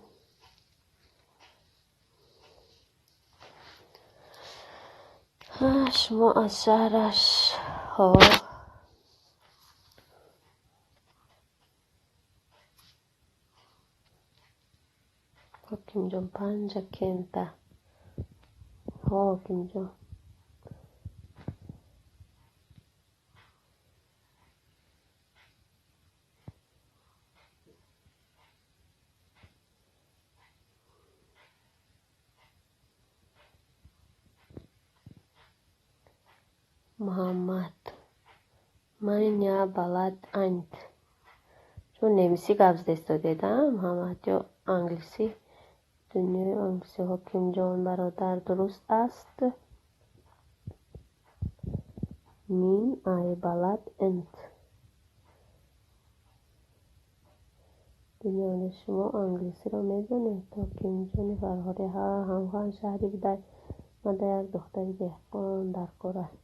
Шумо аз шаҳраш ҳо. Ҳокимҷон Панҷакента. Ҳо, Ҳокимҷон. Муҳаммад. Маня балад ант. Шумо немисӣ гап зада истодед, а, Муҳаммад, ё англисӣ? Дунёи англисӣ. Ҳокимҷон бародар дуруст аст? Мин ай балад энт. Дунёи шумо англисиро медонед? Ҳокимҷони Фарҳодӣ. Ҳа, ҳамхан шаҳри будай. Мада як духтари деҳқон дар кор аст.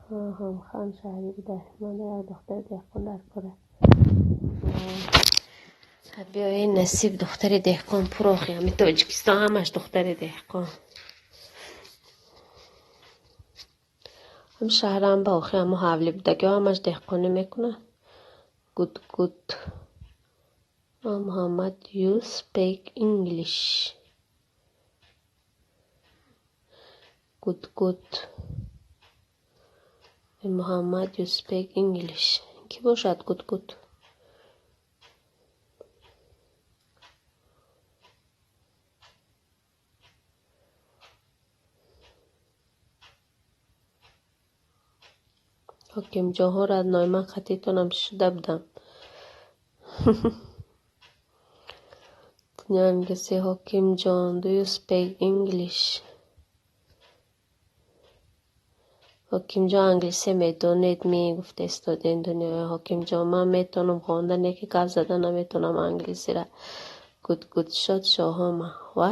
Ҳа, ҳамхан шаҳри будай. Мада як духтари деҳқон дар кор аст. Биёед насиб духтари деҳқон пурохи. Ҳами Тоҷикистон ҳамаш духтари деҳқон. Ҳам шаҳрам ба охи ҳамо ҳавли будагиҳо ҳамаш деҳқонӣ мекунад. Good, good. Муҳаммад, you speak English. Good, good. Муҳаммад, you speak English. Кӣ бошад good, good? Ҳокимҷонҳо родной, ман қатитонам шуда будам. Дунёи англисӣ. Ҳокимҷон, do you speak English? Ҳокимҷон англисӣ медонед ми гуфта истодем дунёи Ҳокимҷон. Ман метавонам хонда, не ки гап зада наметавонам англисиро. Good, good, шод шоҳома. Ва?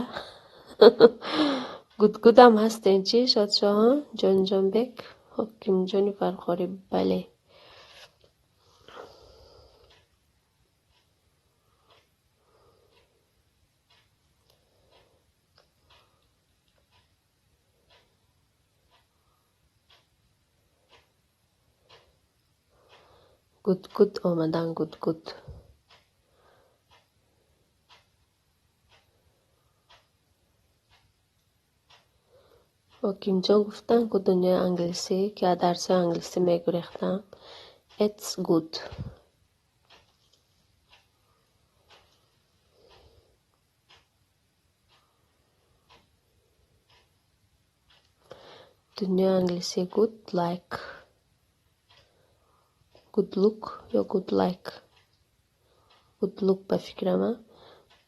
Good, good ам ҳастен чӣ, шод шоҳон? Ҷонҷонбек, Ҳокимҷони Фархорӣ, бале. Good, good омадан, good, good. Ҳокимҷон гуфтанд ку дунёи англисӣ, ки аз дарсҳои англисӣ мегурехтам. It's good. Дунёи англисӣ good like. Good look ё good like? Good look ба фикрам, а?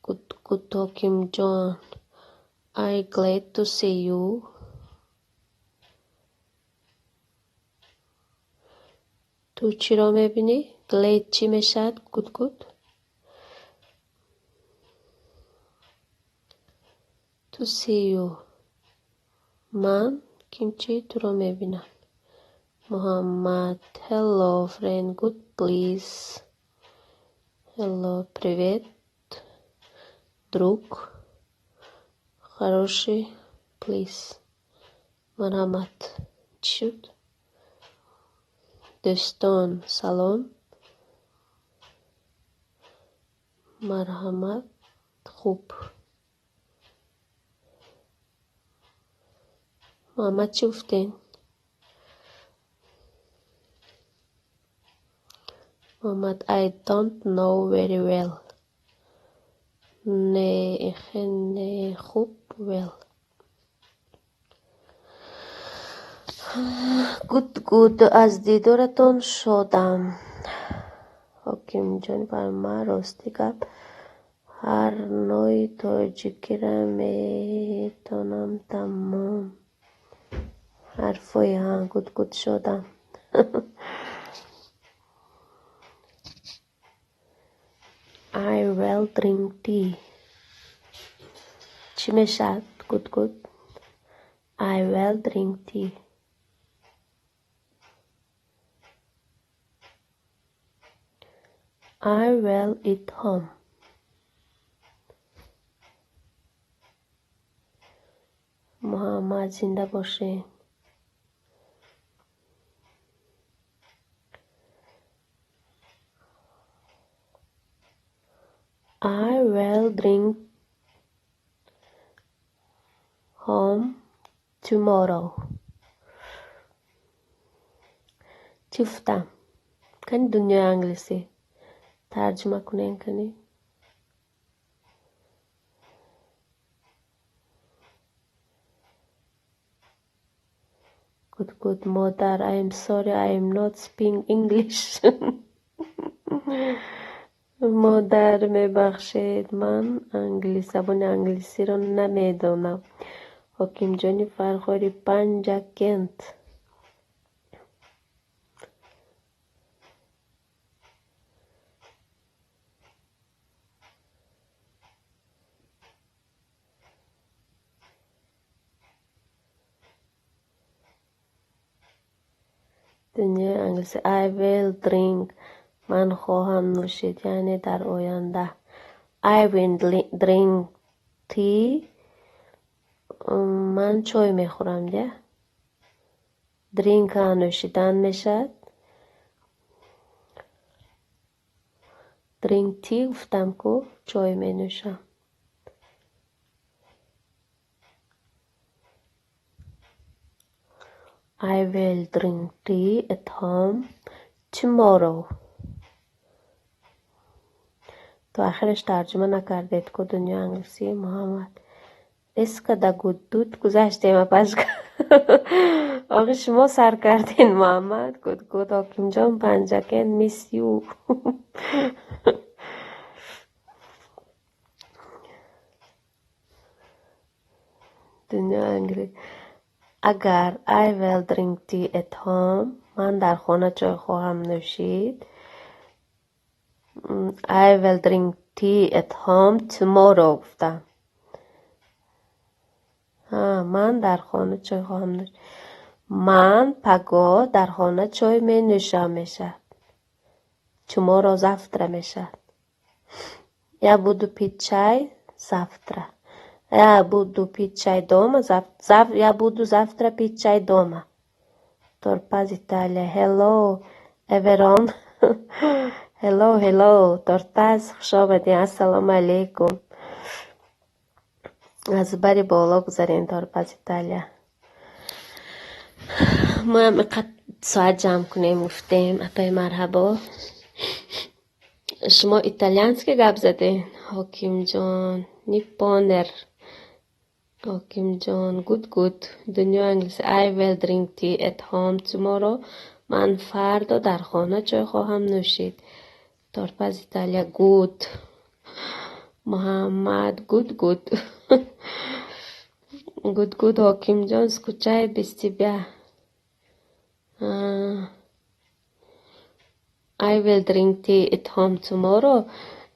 Good, good, Ҳокимҷон. I glad to see you. Ту чиро мебинӣ? Glad чӣ мешавад? Good, good. To see you. Ман ким чӣ туро мебинам? Муҳаммад. Hello, friend. Good, please. Hello, привет. Друг. Хороший, please. Марҳамат. Чӣ шуд? Дӯстон, салом. Марҳамат, хуб. Муҳаммад чӣ гуфтен? Муҳаммад, I don't know very well. Не, ихе не, хуб well. Good, good, аз дидоратон шодам. Ҳокимҷон, ман рости гап ҳар нои тоҷикиро метонам тамом. Ҳарфои ҳа, good, good шодам. I will drink tea. Чӣ мешавад? Good, good. I will drink tea. I will eat home. Муҳаммад, зинда бошед. I will drink home tomorrow. Чӣ гуфтам? Кани дунёи англисӣ тарҷума кунем, кани? Good, good, модар, I am sorry, I am not speaking English. Модар, мебахшед, ман забони англисиро намедонам. Ҳокимҷони Фархорӣ, Панҷакент. Дунёи англисӣ. I will drink. Ман хоҳам нӯшид, яъне дар оянда. I will drink tea. Ман чой мехӯрам, я? Drink нӯшидан мешавад. Drink tea гуфтам ку, чой менӯшам. I will drink tea at home tomorrow. То охираш тарҷума накардед ку дунёи англисӣ, Муҳаммад. Резко да гуддуд гузаштем, апашка. Охи шумо сар карден, Муҳаммад. Good, good, Ҳокимҷон, Панҷакент, miss you. Дунёи англисӣ. Агар I will drink tea at home, ман дар хона чой хоҳам нӯшид. I will drink tea at home tomorrow гуфтам. Ман дар хона чой хоҳам нӯшид. Ман пагоҳ дар хона чой менӯшам мешавад. Tomorrow завтра мешавад. Я буду пить чай завтра. Я буду пить чай дома. Я буду завтра пить чай дома. Торпаз Италия. Hello, everyone. Hello, hello. Тортаз, хуш омадед. Ассалому алайкум. Аз бари боло гузарем, Торпаз Италия. Моям иқад соат ҷамъ кунем гуфтем. Апаи марҳабо. Шумо итальянски гап задед? Ҳокимҷон, Ниппонер. Ҳокимҷон, good, good. Дунёи англисӣ. I will drink tea at home tomorrow. Ман фардо дар хона чой хоҳам нӯшид. Торпаз Италия, good. Муҳаммад, good, good. Good, good, Ҳокимҷон, скучаю без тебя. I will drink tea at home tomorrow.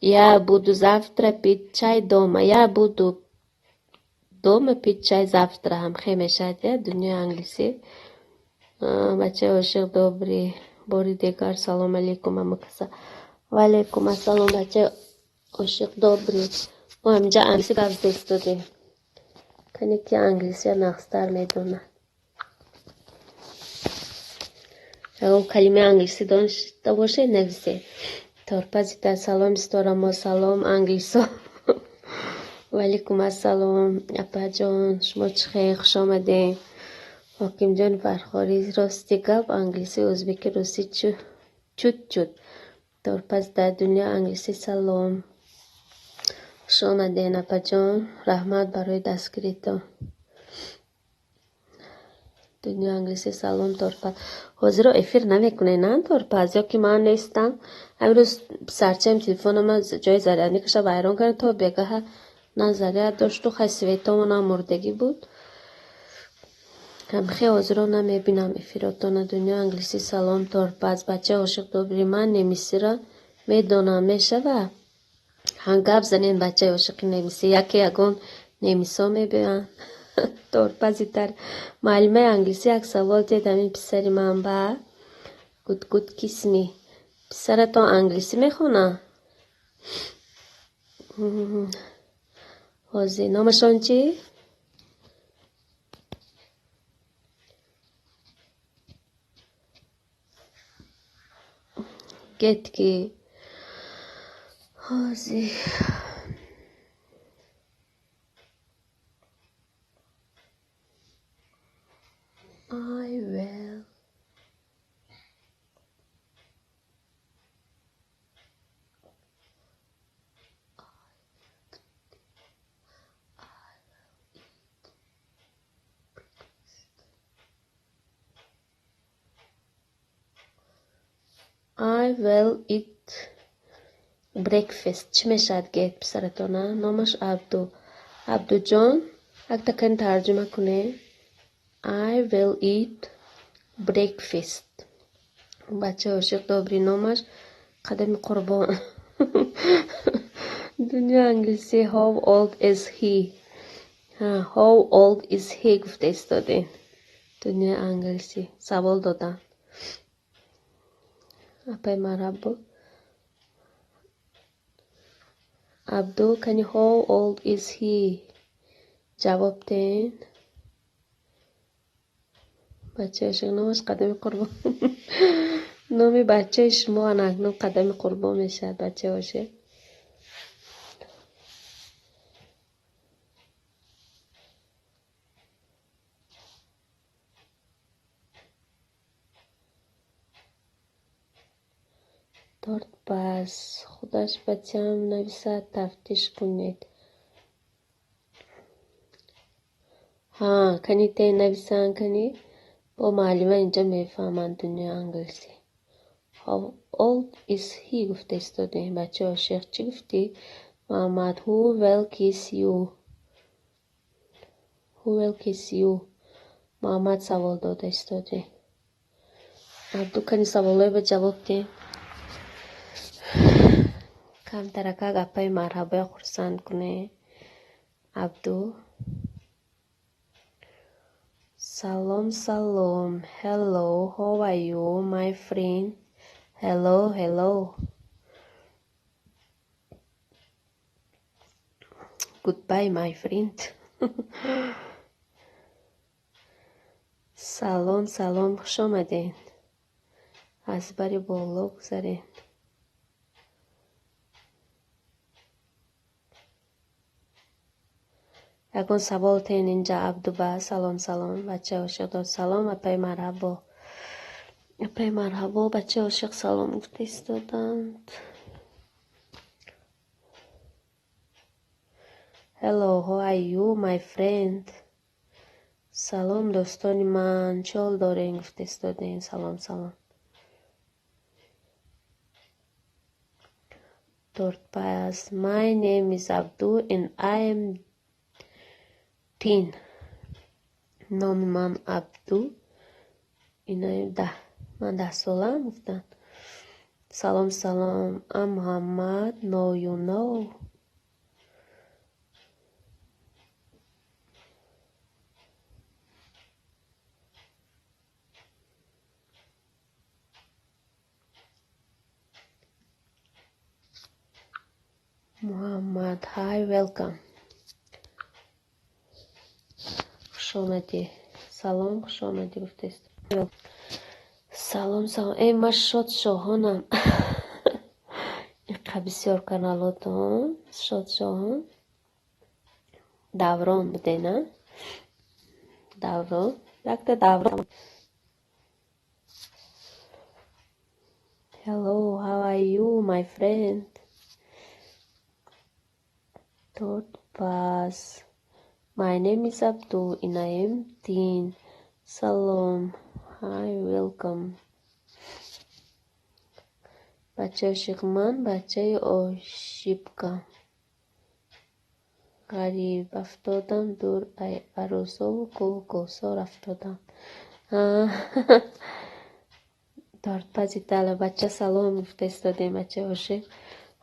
Я буду завтра пить чай дома. Я буду дома пить чай завтра. Ҳам хе мешавад, я дунёи англисӣ. Бачаи ошиқ добрый. Бори дигар салом алейкум ҳама каса. Ва алейкум ассалом, бачаи ошиқ добрый. Мо ҳаминҷа англисӣ гап зада. Кане ки англисия нағзтар медонад. Ягон калимаи англисӣ доништа бошед, нависед. Торпазита, салом, ситорамо, салом, англисо. Ва алейкум ассалом, апаҷон, шумо чӣ хел, хуш омадед. Ҳокимҷони Фархорӣ, рости гап, англисӣ, ӯзбекӣ, русӣ чут-чут. Торпаз дар дунё англисӣ салом. Хуш омадед, апаҷон. Раҳмат барои дастгиритон. Дунё англисӣ салом, Торпаз. Ҳозиро эфир намекунед, на, Торпаз? Ё ки ман нестам? Ҳамин рӯз писарчаем телефонама ҷои зарядникаша вайрон кард, то бегаҳа на заряд дошту, хай светомонам мурдагӣ буд. Ҳамхе ҳозиро намебинам эфиротона. Дунё англисӣ салом, Торпаз. Бачаи ошиқ добрӣ, ман немисиро медонам, мешава? Ҳан гап занен, бачаи ошиқи немисӣ. Яке ягон немисо мебиёянд. Торпазитар. Муаллимаи англисӣ як савол дед ҳамин писари ман ба гуд гуд кисми. Писаратон англисӣ мехонад? Ҳозир номашон чӣ? Гет ки ҳозир I will I will eat breakfast. Чӣ мешавад гет писаратона? Номаш Абду. Абдуҷон, якта кани тарҷума кунед. I will eat breakfast. Бачаи ошиқ добрӣ, номаш Қадами Қурбон. Дунё англисӣ how old is he? How old is he гуфта истодем. Дунёи англисӣ савол доданд. Апай марҳабо. Абду, кани how old is he? Ҷавоб диҳед. Бачаи ошиқ номаш Қадами Қурбон. Номи бачаи шумо анакнун Қадами Қурбон мешавад, бачаи ошиқ. Тортпаз. Худаш бачаам нависад, тафтиш кунед. Ҳа, кани те нависанд, кани бо муаллима инҷа мефаҳманд дунёи англисӣ. How old is he гуфта истодем. Бачаи ошиқ чӣ гуфтӣ? Муҳаммад, who will kiss you? Who will kiss you? Муҳаммад савол дода истодем. Абду, кани саволҳое ба ҷавоб диҳ. Камтарака гапаи марҳабоя хурсанд кунед. Абду. Салом, салом. Hello, how are you, my friend? Hello, hello. Goodbye, my friend. Салом, салом, хуш омадед. Аз бари боло гузаред. Ягон савол тен инҷа Абдуба. Салом, салом, бачаи ошиқ дод. Салом, апаи марҳабо. Апаи марҳабо, бачаи ошиқ салом гуфта истоданд. Hello, how are you, my friend? Салом, дӯстони ман, чӣ ҳол дорем гуфта истодем. Салом, салом. Тортпаз. My name is Abdu and I am 10. Номи ман Абду. Инаи 10. Ман 10 солаам гуфтанд. Салом, салом. I'm Muhammad. No, you know. Muhammad, hi, welcome. Хуш омадӣ. Салом, хуш омадӣ гуфтаист. Салом, салом. Эй, ман шод шоҳонам. Иқа бисёр каналотон. Шод шоҳон. Даврон буде, на? Даврон. Якта даврон. Hello, how are you, my friend? Тортпаз. My name is Abdu and I am 10. Салом. Hi, welcome. Бачаи ошиқ. Ман бачаи ошибкам. Ғариб афтодам, дур ай арӯсову кову кӯҳсор афтодам. Тортпаз Италия. Бача салом гуфта истодем, бачаи ошиқ.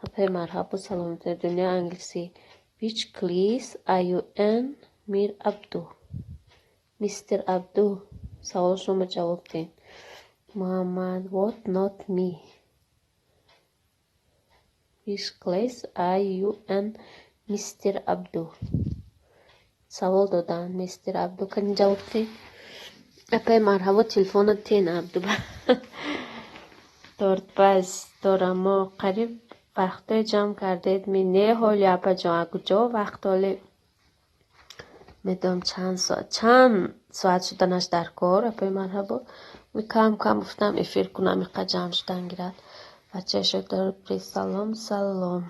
Апай марҳабо, салом. Дунё англисӣ. Which class are you in, Мир Абду? Мистер Абду, савол шумо ҷавоб диҳед. Муҳаммад, what not me? Which class are you in, Мистер Абду? Савол доданд, мистер Абду, кани ҷавоб диҳед. Апай марҳабо, телефона тен Абду. Тортпаз дорамо қариб вақтое ҷамъ кардед ми не ҳоли апаҷон, куҷо вақт ҳоли медонам чанд соат шуданаш дар кор, апаи марҳабо. Ми кам кам гуфтам эфир кунам, иқа ҷамъ шудан гирад. Бачаи шодор салом, салом.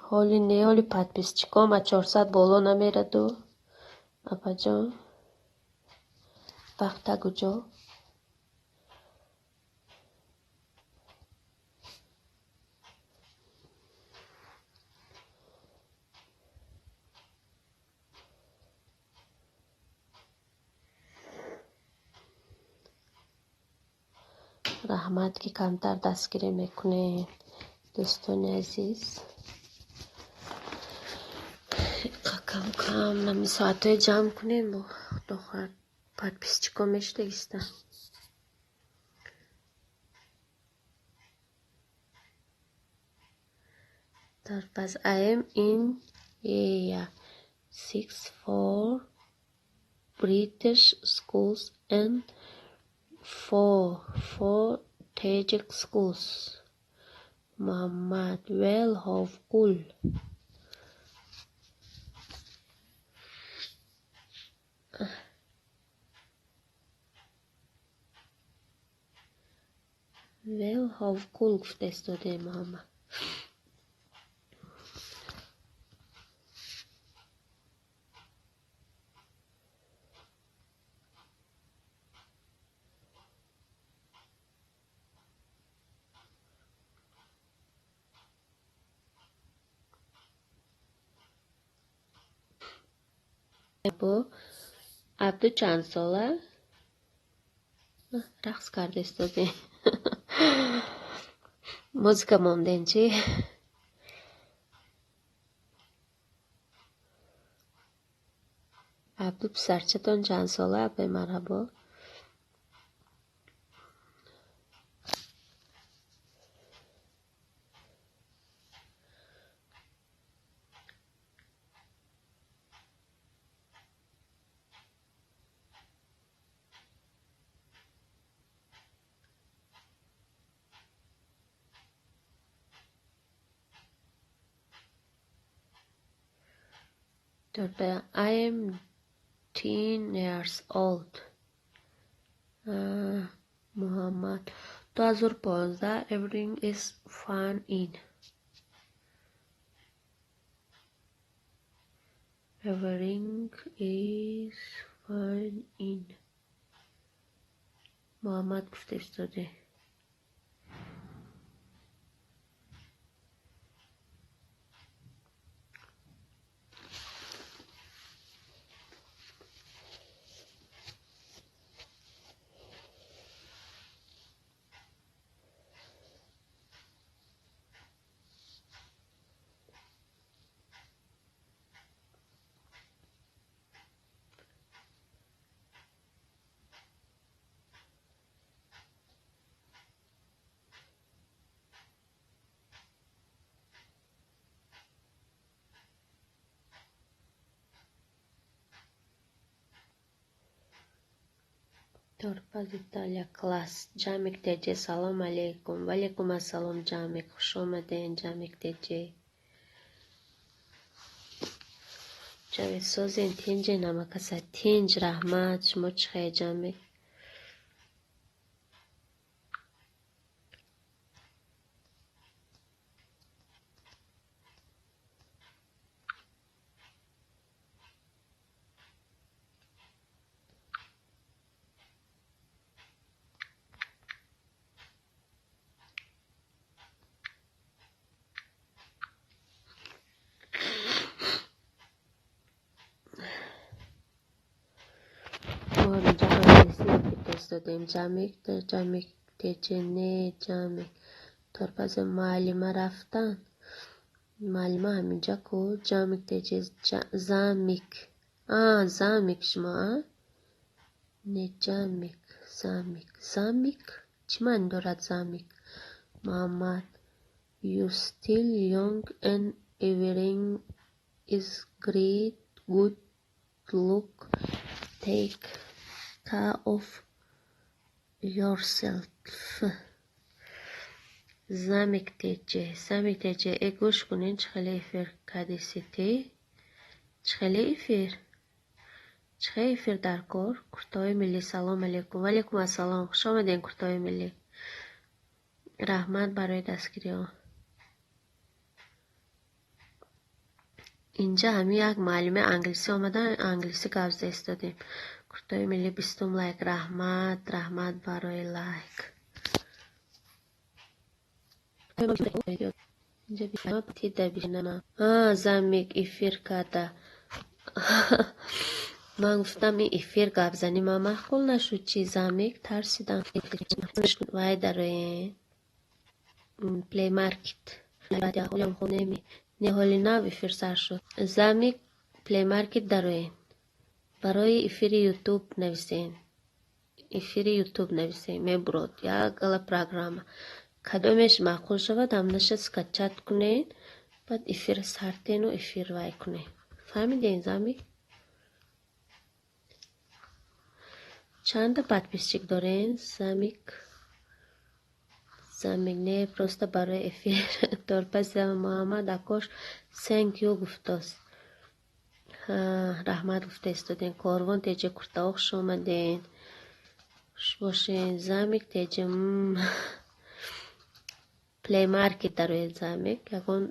Ҳоли не ҳоли подписчиком а 400 боло намераду апаҷон. Вақта куҷо? Раҳмат, ки камтар дастгирӣ мекунед, дӯстони азиз. Кам кам нами соатҳое ҷамъ кунем, бо худо хоҳад подписчикон мешудагиста. Тортпаз I am in year 6 for British schools and 4 for Tajik schools. Muhammad, well, how cool. Well, how cool гуфта истодаем Муҳаммад. Абду чанд сола? Рақс карда истодем. Музыка мондем чӣ? Абду писарчатон чанд сола, апай марҳабо? I am 10 years old. Muhammad. 2015 everything is fine in. Everything is fine in. Muhammad гуфта истоде. Тортпаз Италия класс. Ҷамик Теҷе, салом алейкум. Валейкум ассалом, Ҷамик. Хуш омаден, Ҷамик Теҷе. Ҷамик созен, тинҷен ҳамакаса. Тинҷ, раҳмат. Шумо чӣ хел, Ҷамик? истодем. Ҷамик ҷамик теҷе не ҷамик. Торпази муаллима рафтан. Муаллима ҳаминҷа ку ҷамик теҷе замик. А замик шумо а? Не ҷамик, замик. Замик? Чӣ маъни дорад замик? Муҳаммад. You still young and everything is great. Good luck. Take care of yourself. Замик теҷе, замик теҷе. Э гӯш кунед, чӣ хеле эфир кардиситӣ? Чӣ хеле эфир? Чӣ хеле эфир дар кор? Куртаҳои миллӣ, салом алейкум. Ваалейкум ассалом. Хуш омадем, куртаҳои миллӣ. Раҳмат барои дастгириҳо. Инҷа ҳамин як муаллими англисӣ омадан, англисӣ гап зада истодем. Куртаҳои миллӣ 20 лайк. Раҳмат, раҳмат барои лайк. Замик эфир карда. Ман гуфтам ин эфир гапзанӣ ман маъқул нашуд чи замик тарсидам. Вай дароен Play Market. Не ҳоли нав эфир сар шуд. Замик Play Market дароен. Барои эфири YouTube нависен. Эфири YouTube нависен. Мебурод як гала программа. Кадомеш маъқул шавад, ҳамнаша скачать кунед, баъд эфира сар тену эфир вай кунед. Фаҳмидем замик? Чанда подписчик дорен замик? Замик не, просто барои эфир. Торпази Муҳаммад акош thank you гуфтост. Раҳмат гуфта истодем. Корвон теҷе куртаҳо хуш омаден. Хуш бошен. Замик теҷе Play Market дароед замик. Ягон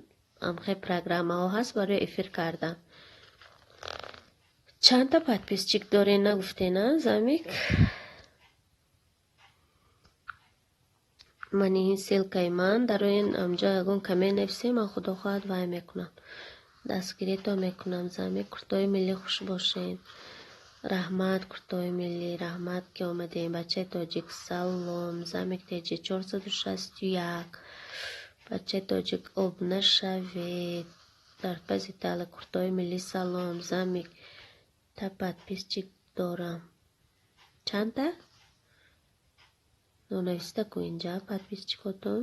амхе программаҳо ҳаст барои эфир кардан. Чандта подписчик дорен нагуфтен, а замик? Ман ин ссылкаи ман дароен амҷо ягон коммент нависем, ман худо хоҳад вай мекунам. Дастгирито мекунам замик. Куртои миллӣ хуш бошен. Раҳмат куртои миллӣ, раҳмат ки омадем. Бачаи тоҷик салом. Замик теҷе 461. Бачаи тоҷик об нашавед. Дар пази тала куртои миллӣ салом. Замик та подписчик дорам. Чандта? Нонависта ку инҷа подписчикотон.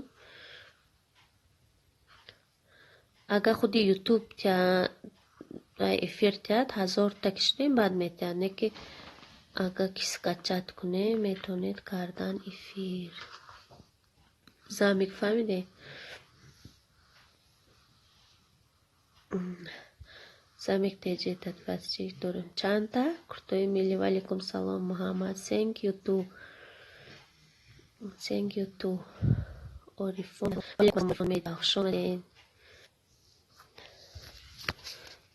Агар худи YouTube эфир тиҳад, 1000та ки шудем, баъд метиҳад. Не ки агар ки скачать кунем, метавонед кардан эфир. Замик фаҳмидем? Замик теҷе подписчик дорем. Чандта? Куртои миллӣ. Ваалейкум салом Муҳаммад. Thank you too. Thank you too. Орифон. Хуш омадед.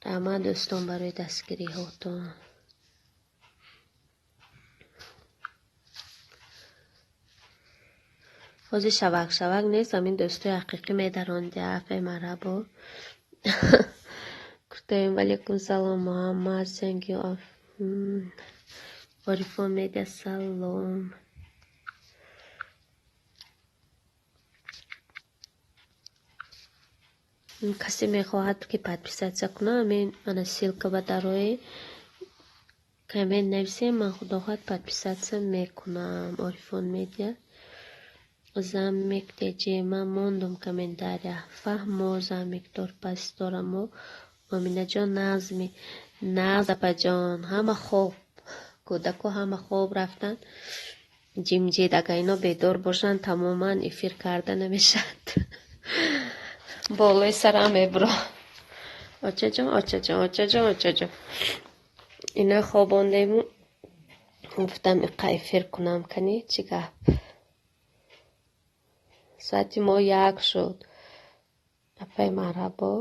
Раҳмат дӯстон барои дастгириҳотон. Ҳозир шавак шавак нест, ҳамин дӯстои ҳақиқӣ медаронд. Афе марҳабо. Куртоим ваалейкум салом Муҳаммад. Thank you. Орифон медиа салом. Касе мехоҳад ки подписаться кунад, ҳамин ана ссылка ба дарои коммент нависем, ман худо хоҳад подписаться мекунам. Орифон медиа. Замик теҷе ман мондум комментария. Фаҳмо замик торпас дорамо. Оминаҷон нағзми. Нағз апаҷон, ҳама хоб. Кӯдако ҳама хоб рафтанд. Ҷимҷид агар ино бедор бошанд, тамоман эфир карда намешавад. Болои сарам мебуро. Очаҷон, очаҷон, очаҷон, очаҷон. Ино хобондему гуфтам иқа эфир кунам, кани чӣ гап. Соати мо 1 шуд. Апаи марҳабо.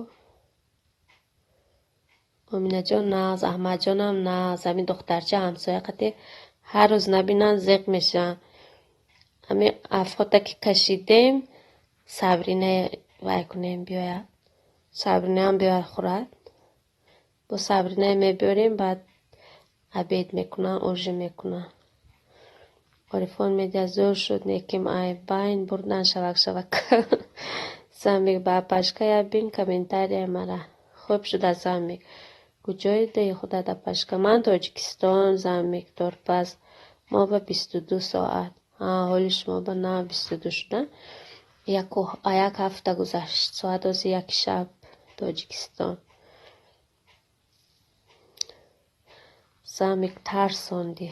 Оминаҷон нағз, Аҳмадҷонам нағз. Ҳамин духтарча ҳамсоя қати ҳар рӯз набинанд зиқ мешаванд. Ҳамин афхота ки кашидем, Сабрина вай кунем биёяд. Сабринаам биёяд хӯрад. Бо Сабринае мебиёрем, баъд обед мекунанд, ужин мекунанд. Орифон Медиа зӯр шуд, неким ай байн бурдан шавак шавак. Замик ба апашка я бин комментария мара. Хуб шуда Замик. Куҷои даи худат апашка? Ман Тоҷикистон, Замик, Торпаз. Мо ба 22 соат. Ҳа, ҳоли шумо ба на 22 шуда. Як ҳафта гузашт. Соат ози як шаб Тоҷикистон. Замик тарсондӣ.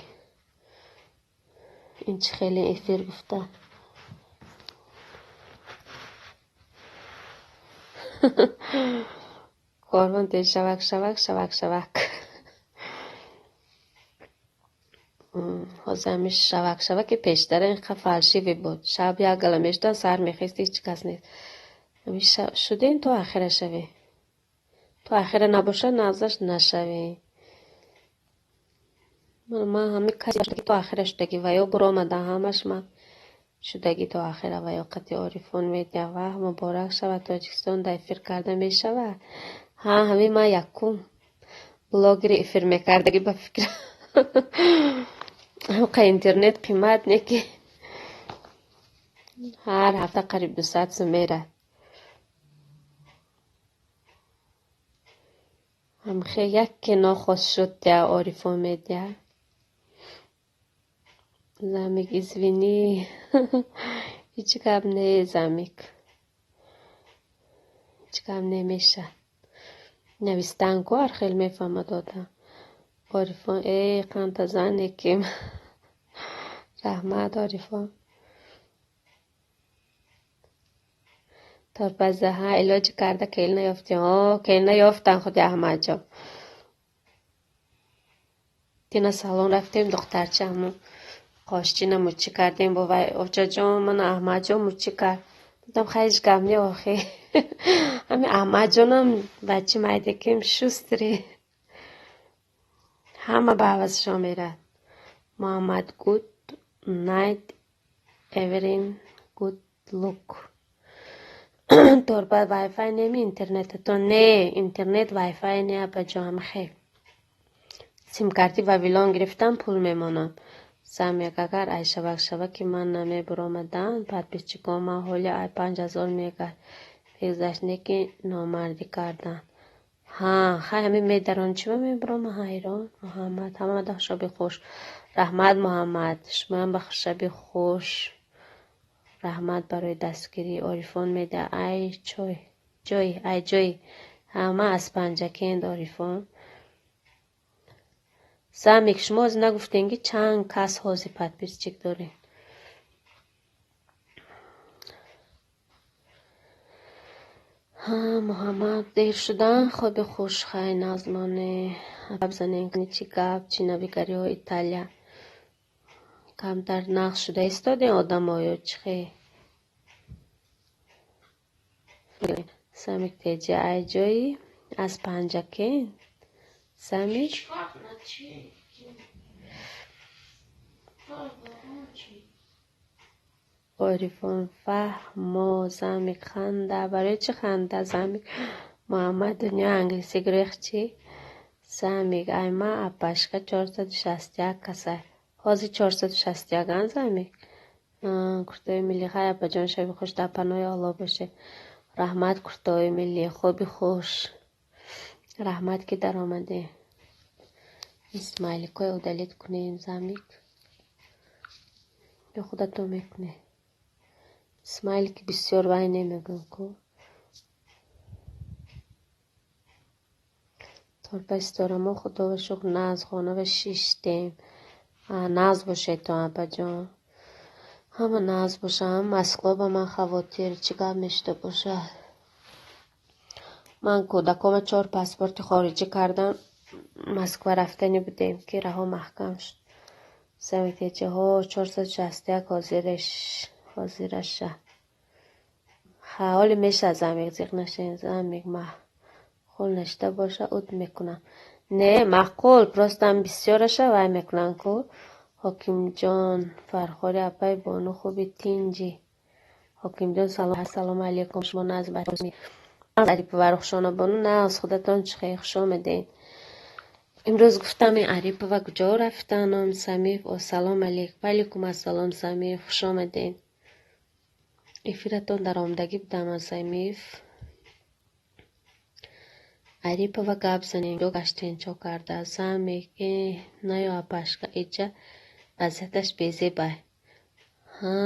Ин чӣ хеле эфир гуфта. Корвон тез шавак шавак шавак шавак. Ҳозир ҳамин шавак шаваки пештара инқа фальшивый буд. Шаб як гала мешудан, сар мехести, ҳеҷ кас нест. Ҳамин шудем то ахира шавем. То ахира набошад, нағзаш нашавем. Ман ҳамин каси то ахира шудагӣ ва ё буромадан ҳамаш ман шудагӣ то ахира ва ё қати Орифон Медиа. Ваҳ, муборак шавад, Тоҷикистон да эфир карда мешавад. Ҳа, ҳамин ман якум блогери эфир мекардагӣ ба фикрам. Ҳамқа интернет қимат не ки ҳар ҳафта қариб 200 сум мерад. Ҳамхе яке нохост шуд я Орифон Медиа. Замик, извини. Ҳеҷ гап не, Замик. Ҳеҷ гап немешад. Навистан ку ҳар хел мефаҳмад одам. Орифон, эй қанта зане ки. Раҳмат, Орифон. Торпаза, ҳа, илоҷи карда кел наёфтем. О, кел наёфтан худи Аҳмадҷон. Тина салон рафтем, духтарча ҳамун қошчина мучӣ кардем бо вай. Очаҷон, мана Аҳмадҷон мучӣ кард. Гуфтам, хай ҳеҷ гап не охи. Ҳамин Аҳмадҷонам бачи майдакем шустрый. Ҳама ба ҳавасшон мерад. Муҳаммад, good night, everyone, good luck. Торба вайфай неми интернетатон? Не, интернет вайфай не, апаҷон, ҳамахел. Симкарти Вавилон гирифтам, пул мемонам. Замик, агар ай шавак шаваки ман намебуромадан, подписчикон ман ҳоли ай 5000 мегашт. Бегузашт не ки номардӣ кардан. Ҳа, хай ҳамин медарон чима мебурома ҳайрон. Муҳаммад, ҳамада шаби хуш. Раҳмат, Муҳаммад, шумоям ба шаби хуш. Раҳмат барои дастгирӣ. Орифон Медиа, ай чой, ҷой, ай ҷой. Ҳа, ман аз Панҷакент, Орифон. Замик, шумо ҳозир нагуфтем ки чанд кас ҳозир подписчик дорем. Ҳа, Муҳаммад, дер шудан, хоби хуш, хай нағзмоне. Гап занем, чӣ гап, чӣ навигариҳо Италия. Камтар нағз шуда истодем одамо ё чӣ хел? Самик теҷа, ай ҷои аз Панҷакент. Самик? Орифон, фаҳмо, Замик, ханда. Барои чӣ ханда, Замик? Муҳаммад, дунёи англисӣ гурехт чӣ? Замик, ай ман апашка 461 касай. Ҳозир 461 ан, Замик? Куртои миллӣ, хай апаҷон, шаби хуш, дар паноҳи Аллоҳ бошед. Раҳмат, куртои миллӣ, хоби хуш. Раҳмат, ки даромадем. Смайликҳои удалить кунем, Замик. Ё худатон мекунед. Смайлики бисёр вай немегӯям ку. Торпаи ситора, мо худоро шукр нағз хона шиштем. Нағз бошедтон, апаҷон. Ҳама нағз бошад. Москва ба ман хавотир, чӣ гап мешуда бошад. Ман кӯдакома 4 паспорти хориҷӣ кардам. Москва рафтанӣ будем, ки раҳо маҳкам шуд. Замик теҷа, ҳо, 461 ҳозираша. Ха, ҳоли мешавад, Замик, зиқ нашавед. Замик, маъқул нашида боша, уд мекунам. Не, маъқул, просто ҳам бисёраша вай мекунанд ку. Ҳокимҷон, Фархори апай бону хуби тинҷӣ. Ҳокимҷон, салом, ассалому алайкум. Шумо нағз бачаҳо. Арипова Рухшона бону, нағз, худатон чӣ хел? Хуш омадед. Имрӯз гуфтам ин Арипова куҷо рафтанам? Самиев, ассалому алейкум. Ва алейкум ассалом, Самиев, хуш омадед. Эфиратон даромадагӣ будам, Самиев. Арипова гап занем, ҷо гаштен чо карда. Замик, наё апашка, иҷа вазъияташ безебай. Ҳа.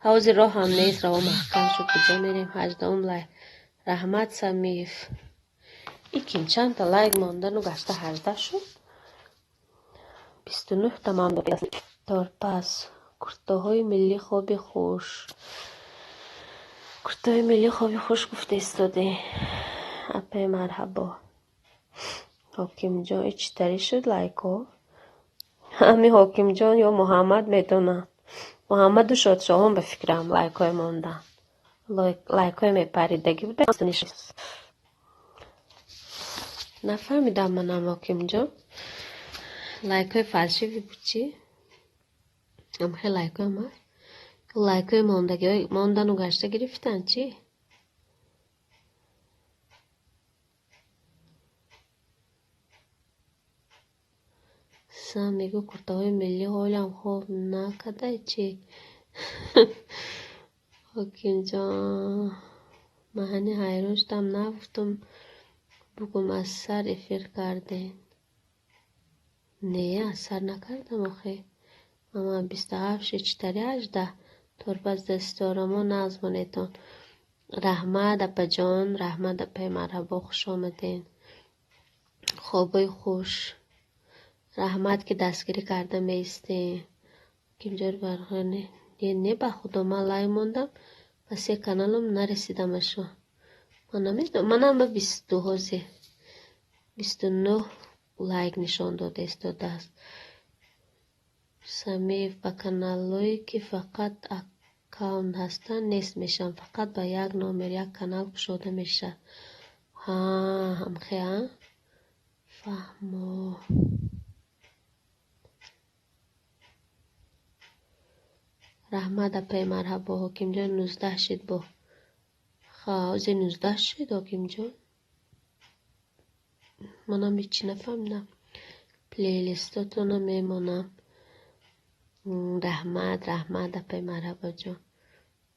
Ҳозир роҳам нест, роҳ маҳкам шуд. Куҷо мерем? 18 лайк. Раҳмат, Самиев. Икин чандта лайк мондану гашта 18 шуд. 29 та ман Торпас. Куртоҳои миллӣ хоби хуш. Куртоҳои миллӣ хоби хуш гуфта истоде. Апай марҳабо. Ҳокимҷон, и чӣ тари шуд лайкҳо? Ҳами Ҳокимҷон ё Муҳаммад медонанд. Муҳаммаду Шодшоҳон ба фикрам лайкҳое мондан. Лайкҳое мепаридагӣ буда. Нафаҳмидам манам Ҳокимҷон. Лайкҳои фалшиви буд чӣ? Амхе лайкҳоям ҳаст? Лайкҳои мондагиҳои мондану гашта гирифтанд чӣ? Сан мегӯ куртаҳои миллӣ ҳолам хоб накардай чӣ? Ҳокимҷон, ман ҳани ҳайрон шудам, нагуфтум бугум аз сар эфир кардем. Не, аз сар накардам охе. Мама 27 шид, чӣ тари 18? Торпас дасторамо нағз монетон. Раҳмат, апаҷон, раҳмат, апаи марҳабо, хуш омадед. Хобои хуш. Раҳмат, ки дастгирӣ карда меистем. Ҳокимҷон барғани. Не, ба худо ман лайк мондам, ба се каналам нарасидам ашо. Ман намедонам, манам ба 22 ҳозир. 29 лайк нишон дода истодааст. Самиев, ба каналҳое ки фақат аккаунт ҳастанд нест мешаванд, фақат ба як номер як канал кушода мешавад. Ҳа, ҳамхе, а? Фаҳмо. Раҳмат, апаи марҳабо. Ҳокимҷон 19 шид бо. Ха, ҳозир 19 шид Ҳокимҷон. Манам ҳеҷ чӣ нафаҳмидам. Плейлистотонро мемонам. Раҳмат, раҳмат, апаи марҳабоҷон.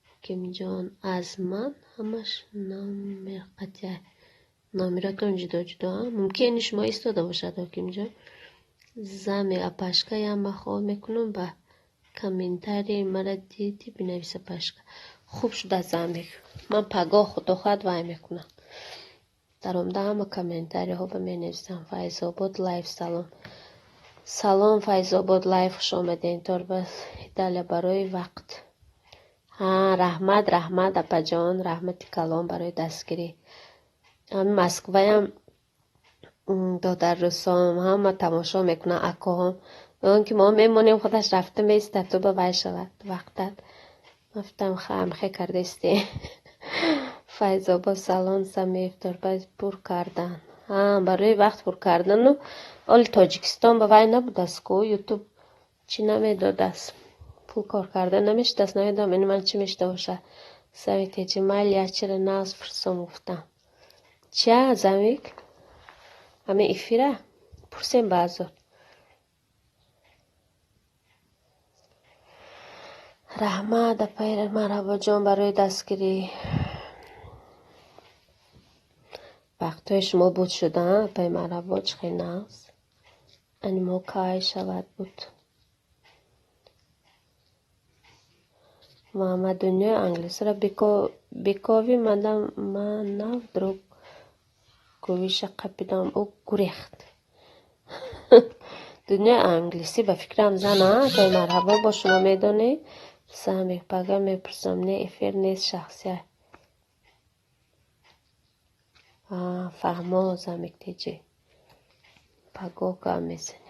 Ҳокимҷон, аз ман ҳамаш номер қатъия. Номеротон ҷудо ҷудо, мумкин шумо истода бошад, Ҳокимҷон. Заме апашка ям хоб мекунам ба комментарии мара диди бинавис апашка. Хуб шуда замик. Ман пагоҳ худо хоҳад вай мекунам. Даромада ҳама комментариҳо ба менависам. Файзобод лайв салом. Салом Файзобод лайв, хуш омадед. Торбас Италия барои вақт. Ҳа, раҳмат, раҳмат апаҷон, раҳмати калон барои дастгирӣ. Ҳами Москваям додаррусом ҳама тамошо мекунанд, акоҳом. Он ки мо мемонем, худаш рафта меистад, ту ба вай шавад вақтат. Гуфтам хамхе кардаисте. Файзобод салом, Самиев, торбас пур кардан. Ҳа, барои вақт пур кардану оли Тоҷикистон ба вай набудааст ку, Ютуб чӣ намедодааст. Пул кор карда намешудааст, намедонам ин ман чӣ мешуда бошад. Самик теҷи майли ячира нағз пурсом гуфтам. Чия, Замик? Ҳамин эфира? Пурсем баъзо. Раҳмат, апаи марҳабоҷон барои дастгирӣ. Вақтҳои шумо буд шуда, апаи марҳабо, чӣ хел нағз. Ани мо кай шавад буд. Муҳаммад дунёи англисиро бекови мадам ман нав друг гувиша қапидам, ӯ гурехт. Дунёи англисӣ ба фикрам зан, апаи марҳабо, бо шумо медонед. Самик, пага мепурсам, не эфир нест шахсия. Фаҳмо, Замик теҷи. Паго гап мезанем.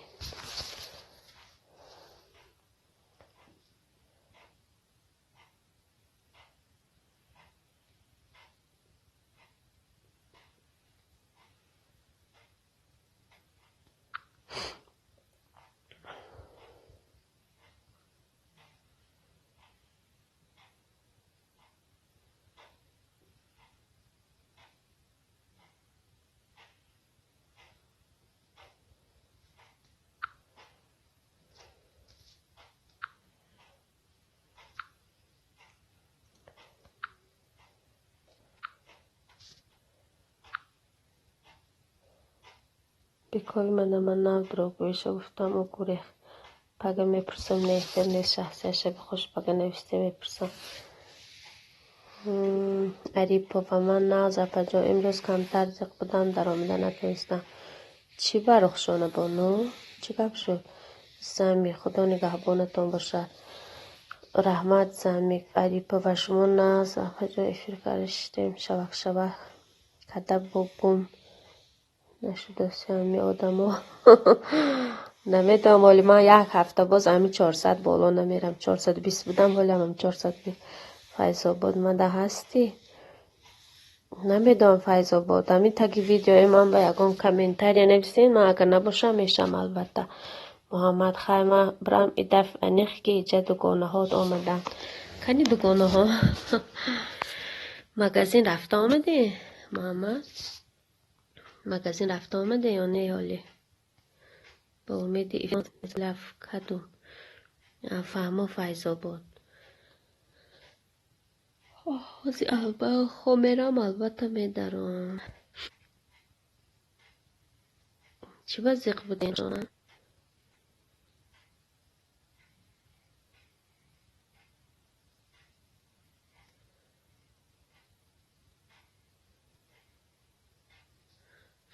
Бикови мана ман нав дурӯғгӯиша гуфтам, ӯ гурехт. Пага мепурсам, не эфир нест, шахсия шаби хуш, пага нависте мепурсам. Арипова ман нағз апаҷон, имрӯз камтар зиқ будам, даромада натонистам. Чӣ ба Рухшона бону? Чӣ гап шуд? Зами, Худо нигаҳбонатон бошад. Раҳмат, Зами. Арипова шумо нағз апаҷон, эфир карда шиштем, шавак-шавак када бо гум нашудоси ҳами одамо. Намедонам, ҳоли ман як ҳафта боз ҳами 400 боло намерам. 420 будам, ҳоли ҳам 420. Файзобод мада ҳастӣ? Намедонам, Файзобод. Ҳамин таги видеои ман ба ягон комментария нависен, ман агар набошам мешам албатта. Муҳаммад хай, ман бирам и дафъ аниқ ки иҷа дугонаҳот омадам. Кани дугонаҳо? Магазин рафта омадӣ, Муҳаммад? Магазин рафта омадӣ ё не ҳолӣ? Ба умеди лаф кадум. Фаҳмо, Файзобод. Ҳозир хоб мерам, албатта медаром. Чӣ ба зиқ будем?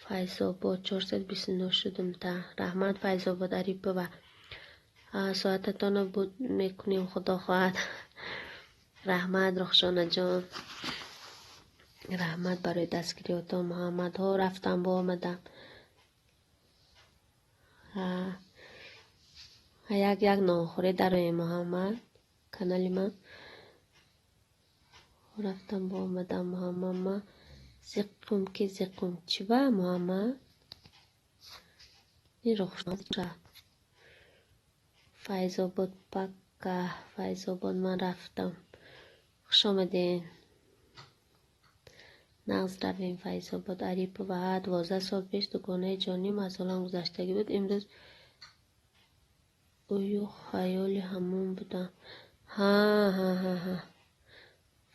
Файзобод 429 шудум та. Раҳмат, Файзобод Арипова. Соататонро буд мекунем, Худо хоҳад. Раҳмат, Рухшонаҷон. Раҳмат барои дастгириётон. Муҳаммадҳо рафтам, бо омадам. Як як нонхӯрӣ дароем, Муҳаммад, канали ман. Рафтам, бо омадам, Муҳаммад. Ман зиққум ки зиққум. Чӣ ба, Муҳаммад? Ин Рухшона. Файзобод пакка. Файзобод ман рафтам. Хуш омадед. Нағз равем, Файзобод Арипова. 12 сол пеш дугонаи ҷоним аз олам гузаштагӣ буд. Имрӯз ӯю хаёли ҳамон будам. Ҳа ҳа ҳа ҳа.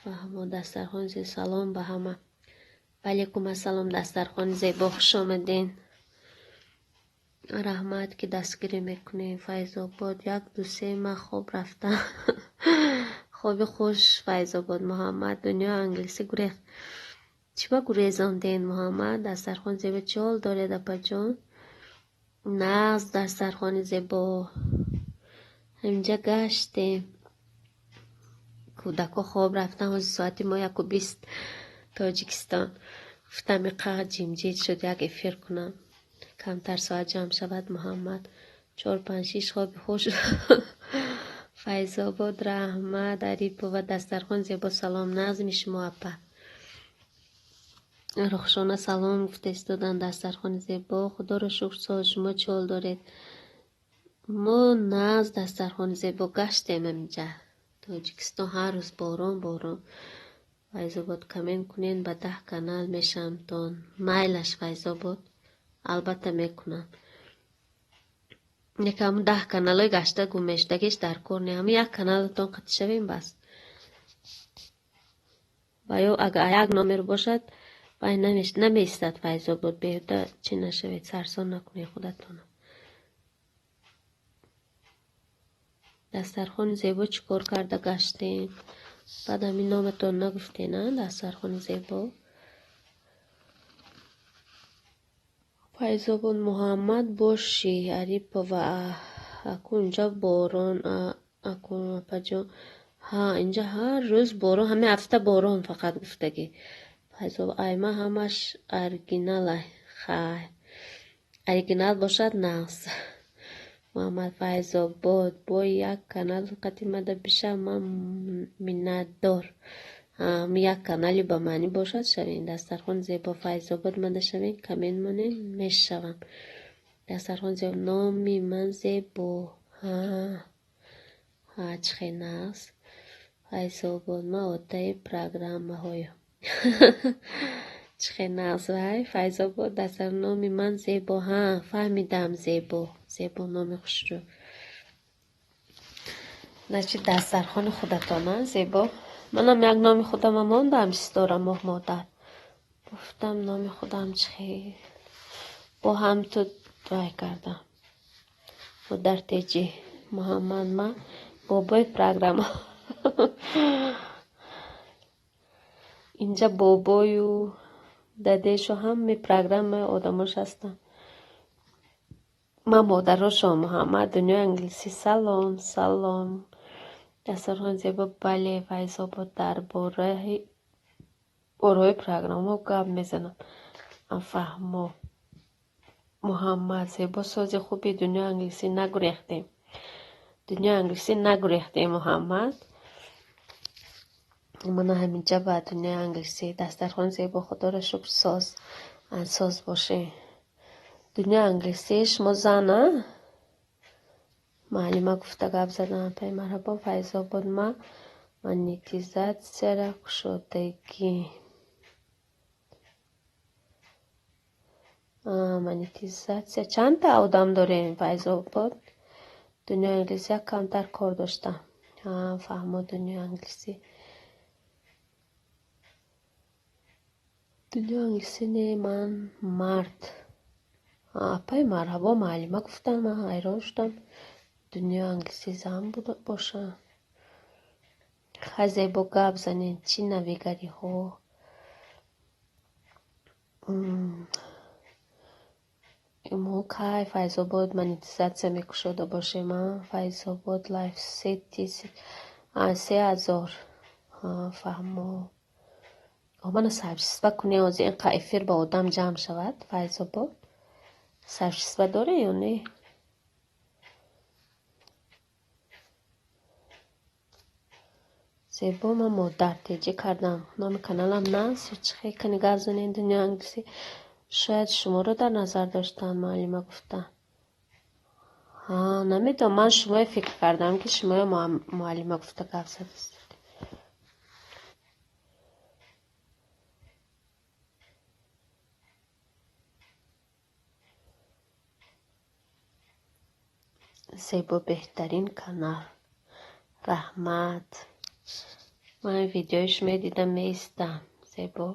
Фаҳмо, дастархони зебо. Салом ба ҳама. Ваалайкум ассалом, дастархони зебо, хуш омадед. Раҳмат ки дастгирӣ мекунем. Файзобод 1 2 3 ман хоб рафтам. Хоби хуш, Файзобод. Муҳаммад дунё англисӣ гурехт. Чӣ ба гурезонден, Муҳаммад? Дастархони зебо чӣ ҳол доред, апаҷон? Нағз, дастархони зебо. Ҳаминҷа гаштем. Кӯдакҳо хоб рафтан, ҳозир соати мо 1:20 Тоҷикистон. Гуфтам иқа ҷимҷид шуд, як эфир кунам. Камтар соат ҷамъ шавад, Муҳаммад. 4 5 6 хоби хуш. Файзобод раҳмат, Арипова дастархон зебо, салом, нағзми шумо апа. Рухшона салом гуфта истодан, дастархони зебо, Худоро шукр, соз шумо чӣ ҳол доред? Мо нағз, дастархони зебо, гаштем ҳаминҷа. Тоҷикистон ҳар рӯз борон борон. Файзобод коммент кунед, ба 10 канал мешавамтон. Майлаш, Файзобод, албатта мекунам. Яке ҳамун 10 каналҳои гашта гуммешудагиш дар кор не, ҳамун як каналатон қатъ шавем бас. Ва ё агар як номер бошад, вай намеистад, Файзобод, беҳуда чӣ нашавед, сарсон накунед худатонро. Дастархони зебо чӣ кор карда гаштем? Баъд ҳамин номатон нагуфтен, а, дастархони зебо? Файзобод Муҳаммад бошӣ, Арипова, акун инҷа борон, акун апаҷон. Ҳа, инҷа ҳар рӯз борон, ҳамин ҳафта борон фақат гуфтагӣ. Файзобод, ай ман ҳамаш оригиналай. Хай, оригинал бошад нағз. Муҳаммад Файзобод, бо як канал қати мада бишав, ман миннатдор. Як канали ба маънӣ бошад, шавем. Дастархон зебо, Файзобод мада шавем, коммент монем, мешавам. Дастархон зебо, номи ман зебо. Ҳа, ҳа, чӣ хел нағз. Файзобод, ман оддаи программаҳоё. Чӣ хел нағз, вай. Файзобод, дастар номи ман зебо. Ҳа, фаҳмидам, зебо. Зебо номи хушрӯ. Значит, дастархони худатон, а, зебо. Манам як номи худама мондам, Ситора моҳ модар. Гуфтам номи худам чӣ хел. Бо ҳам ту вай кардам. Модар теҷи Муҳаммад ма бобои программа. Инҷа бобою дадешу ҳамаи программаи одамош ҳастанд. Ман модарошон Муҳаммад дунёи англисӣ. Салом, салом. Дастархон зебо. Бале, Файзобод дар бораи программаҳо гап мезанам. Фаҳмо. Муҳаммад зебо сози хуби дунёи англисӣ нагурехтем. Дунёи англисӣ нагурехтем, Муҳаммад. Мана ҳаминҷа ба дунёи англисӣ. Дастархон зебо, худоро шукр, соз соз бошед. Дунёи англисӣ шумо зан, а? Муаллима гуфта гап задан. Апаи марҳабо, Файзобод ма монетизатсияра кушодагӣ. Монетизатсия чандта одам дорем, Файзобод? Дунёи англисӣ як камтар кор доштам. Фаҳмо, дунёи англисӣ. Дунёи англисӣ не, ман мард. Апаи марҳабо муаллима гуфтам, ман ҳайрон шудам. Дунёи англисӣ зан бошам. Хай зебо гап занед, чӣ навигариҳо? Мо кай Файзобод монетизатсия мекушода бошем, а? Файзобод лайф 3000. Фаҳмо. Мана сообщество кунед, ҳозир инқа эфир ба одам ҷамъ шавад, Файзобод. Сообщество доред ё не? Зебо ман модар теҷӣ кардам. Номи каналам наст ё чӣ хел кани гап занед дунёи англисӣ? Шояд шуморо дар назар доштанд, муаллима гуфтанд. Намедонам, ман шуморо фикр кардам, ки шуморо муаллима гуфта гап задастед. Зебо беҳтарин канал. Раҳмат. Ман видеои шумо дидам, меистам. Зебо.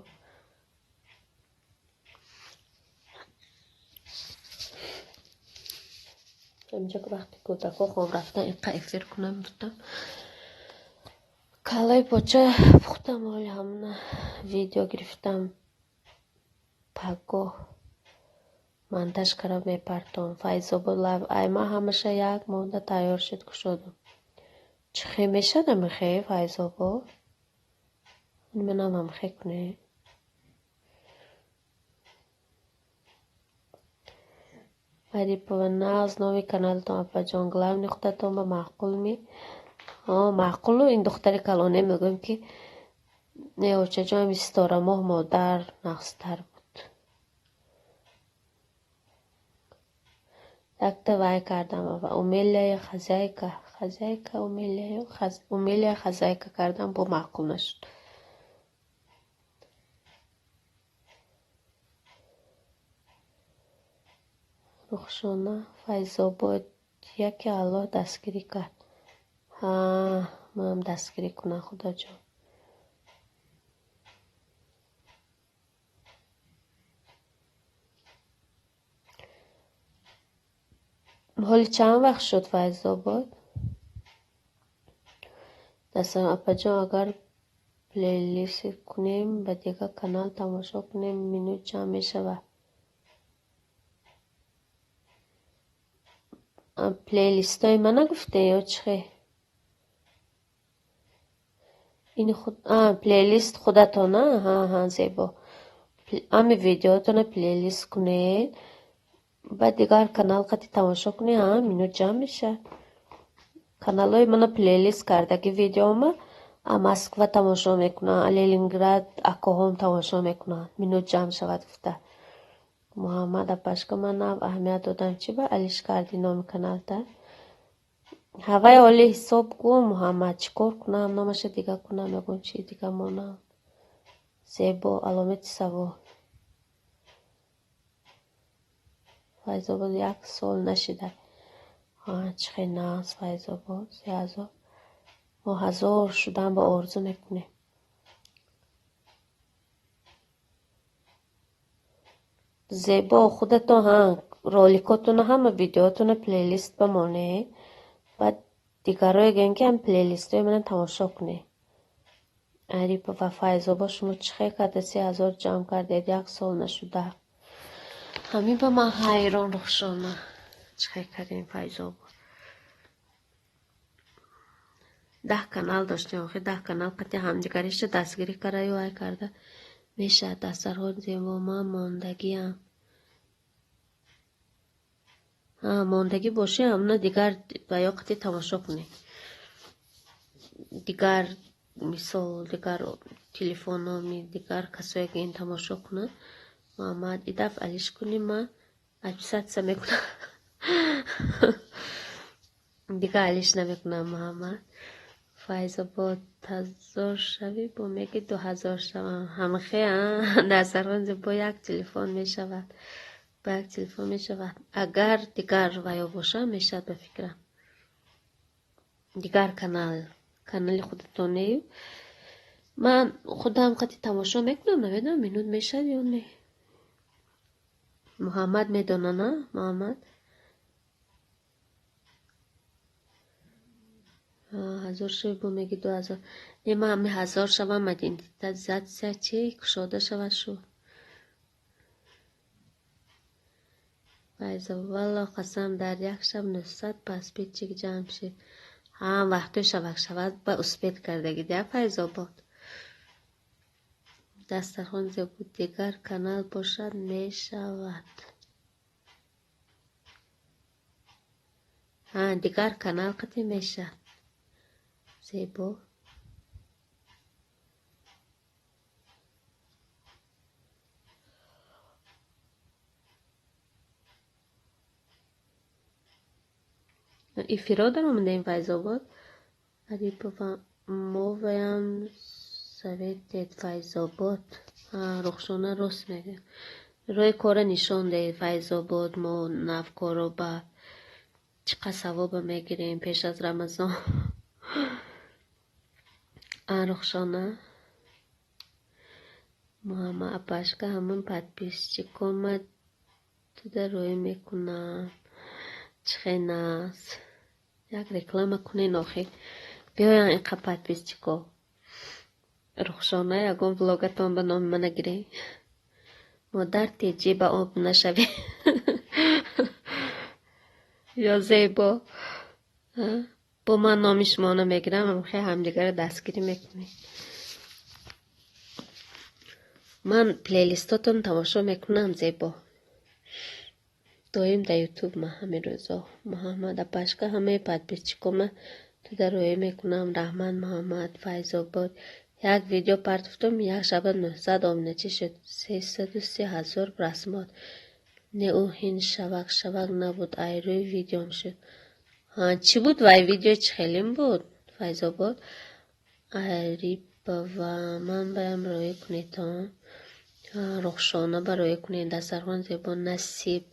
Ҳаминҷо вақте кӯдакҳо хоб рафтан, инқа эфир кунам гуфтам. Каллаи поча пухтам, ҳоли ҳамона видео гирифтам. Пагоҳ монтаж кардам, мепартом. Файзобод лайв. Ай ман ҳамаша як моҳда тайёр шуд, кушодам. Чӣ хел мешавад амихе, Файзобод? Манам амихе кунед. Арипова нағз номи каналтон, апаҷон. Главный худатон ба маъқул ми? Маъқулу ин духтари калоне мегӯем, ки не, очаҷон, ҳами ситора-моҳ модар нағзтар буд. Якта вай кардам, Умелияи хозяйка, хозяйка Умелияю, Умелия хозяйка кардам, бо маъқул нашуд. Рухшона Файзобод яке Аллоҳ дастгирӣ кард. Манам дастгирӣ кунам, Худоҷон. Ҳоли чанд вақт шуд Файзобод? Дастам апаҷон, агар плейлист кунем, ба дигар канал тамошо кунем, минут чанд мешавад? Плейлистҳои ман нагуфтед ё чӣ хел? Ин худ плейлист худатон, а? Зебо. Ҳами видеоатонро плейлист кунед, баъд дигар канал қати тамошо кунед, минут ҷамъ мешавад. Каналҳои мана плейлист кардаги видеома Москва тамошо мекунанд, Ленинград акоҳом тамошо мекунанд. Минут ҷамъ шавад гуфта. Муҳаммад апашка, ман нав аҳамият додам, чӣ ба алиш кардӣ номи каналта? Ҳаваи олӣ ҳисоб гӯ, Муҳаммад, чӣ кор кунам, номаша дига кунам, ягон чизи дига монам. Зебо, аломати савол. Файзобод як сол нашида. Чӣ хел нағз, Файзобод, 3000. Мо 1000 шудан ба орзу мекунем. Зебо, худатон ҳа роликотона, ҳама видеотона плейлист бамонед, баъд дигарое гӯем, ки ҳам плейлистҳои мана тамошо кунед. Арипова Файзобод, шумо чӣ хел карда 3000 ҷамъ кардед, як сол нашуда? Ҳамин ба ман ҳайрон, Рухшона. Чӣ хел кардем, Файзобод? 10 канал доштем, охи 10 канал қати ҳамдигариша дастгирӣ караю ай карда мешавад. Дастархон зебо, ман мондагиам. Ҳа, мондагӣ бошӣ, ҳамна дигар ба ё қати тамошо кунед. Дигар мисол, дигар телефономи, дигар касое ки ин тамошо кунанд. Муҳаммад, и дафъ алиш кунӣ, ман отписаться мекунам. Дигар алиш намекунам, Муҳаммад. Файзобод, 1000 шавӣ, бо меги 2000 шавам. Ҳамхе, дастархон зебо, як телефон мешавад. Ба як телефон мешавад. Агар дигар ваё боша, мешавад ба фикрам. Дигар канал, канали худатон нею. Ман худам қати тамошо мекунам, намедонам минут мешавад ё не. Муҳаммад медона, на? Муҳаммад? 1000 шавӣ, бо меги 2000. Не, ман ҳами 1000 шавам, монетизатсия чи кушода шавад шу. Файзовалло, қасам, дар як шаб 900 подписчик ҷамъ шид. Ҳа, вақтои шавак шавад ба успет кардагӣ, дия Файзобод. Дастархон зебо, дигар канал бошад мешавад. Ҳа, дигар канал қати мешавад. Зебо. Эфиро даромадем, Файзобод. Арипова, моваям советед, Файзобод. Рухшона рост мегӯяд. Роҳи корро нишон деҳед, Файзобод. Мо навкорро ба чӣ қадр савоба мегирем пеш аз Рамазон. Рухшона. Муҳаммад апашка, ҳамон подписчикома туда рӯй мекунам. Чӣ хел нағз. Як реклама кунен охи. Биёян инқа подписчико. Рухшона, ягон влогатон ба номи мана гиред. Модар теҷӣ ба об нашавед. Ё зебо. Бо ман номи шуморо мегирам, хел ҳамдигарро дастгирӣ мекунем. Ман плейлистотон тамошо мекунам, зебо. Доим дар ютуб ман ҳамин рӯзо. Муҳаммад апашка, ҳамаи подписчикома туда рӯя мекунам. Раҳмат, Муҳаммад, Файзобод. Як видео партофтам, як шаба 900 обуначӣ шуд. 303 000 просмотр. Не, ӯ ҳин шавак шавак набуд, ай рӯи видеом шуд. Ҳа, чӣ буд вай видео, чӣ хелим буд, Файзобод? Арипова, ман баям рӯя кунедон. Рухшона ба рӯя кунед, дастархон зебо, насиб.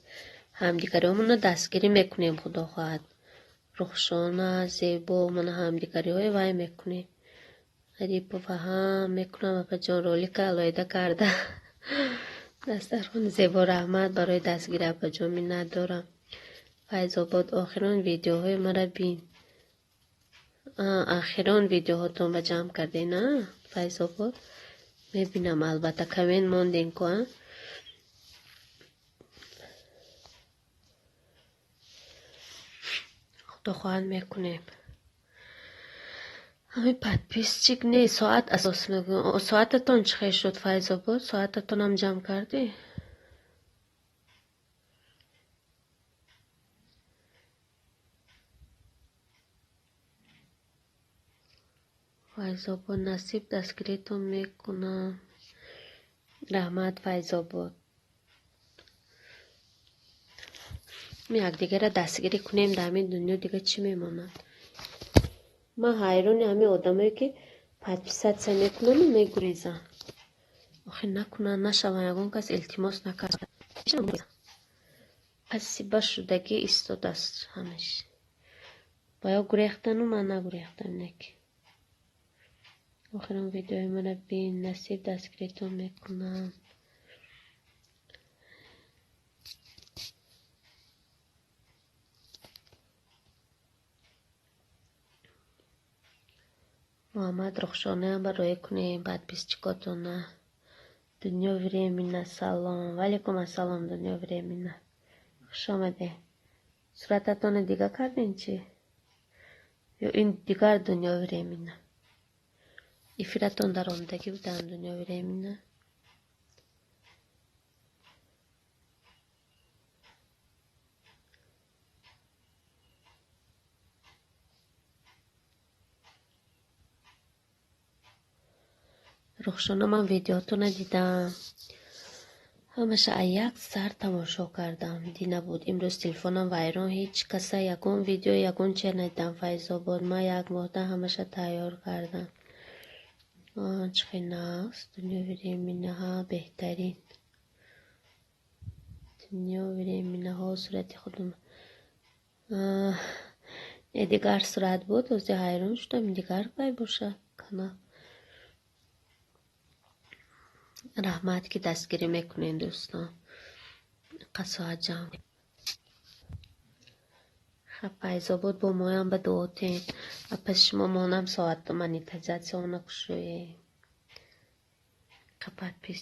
Ҳамдигариҳомонро дастгирӣ мекунем, худо хоҳад. Рухшона, зебо, мана ҳамдигариҳое вай мекунем. Арипова, ҳа, мекунам, апаҷон, ролика алоҳида карда. Дастархони зебо, раҳмат барои дастгирӣ, апаҷон, миннат дорам. Файзобод, охирон видеоҳои мара бин. Охирон видеоҳотон ба ҷамъ кардем, а? Файзобод? Мебинам, албатта, коммент мондем ку, а? Худо хоҳад мекунем. Ҳамин подписчик не, соат асос мегӯям. Соататон чӣ хел шуд, Файзобод? Соататонам ҷамъ кардӣ? Файзобод, насиб дастгиритон мекунам. Раҳмат, Файзобод. Якдигарро дастгирӣ кунем, дар ҳамин дунё дига чӣ мемонад? Ман ҳайрони ҳамин одамое ки подписатсия мекунану мегурезанд. Охир накунанд, нашаванд, ягон кас илтимос накард. Пасиба шудагӣ истодааст ҳамеш. Ба ё гурехтану ман нагурехтам неки. Охирон видеои мара бин, насиб дастгиритон мекунам. Муҳаммад Рухшонаам бароя кунем подписчикотона. Дунё временно салом. Ваалайкум ассалом, Дунё временно. Хуш омадед. Сурататонро дига кардем чӣ? Ё ин дигар Дунё временно? Эфиратон даромадагӣ будам Дунё временно. Рухшона, ман видеотонро дидам. Ҳамаша як сар тамошо кардам. Дина буд. Имрӯз телефонам вайрон, ҳеҷ каса ягон видео, ягон чиз надидам. Файзобод, ман як моҳда ҳамаша тайёр кардам. Чӣ хел нағз. Дунё временно, ҳа, беҳтарин. Дунё временно, ҳо, сурати худум. Не, дигар сурат буд, ози ҳайрон шудам, дигар кай бошад канал. Раҳмат, ки дастгирӣ мекунед, дӯстон. Қасоат ҷамъ. Хаб, Файзобод, бо моям ба дуо тем. Апаси шумо монам соат монетизатсияона кушоем. Подпис.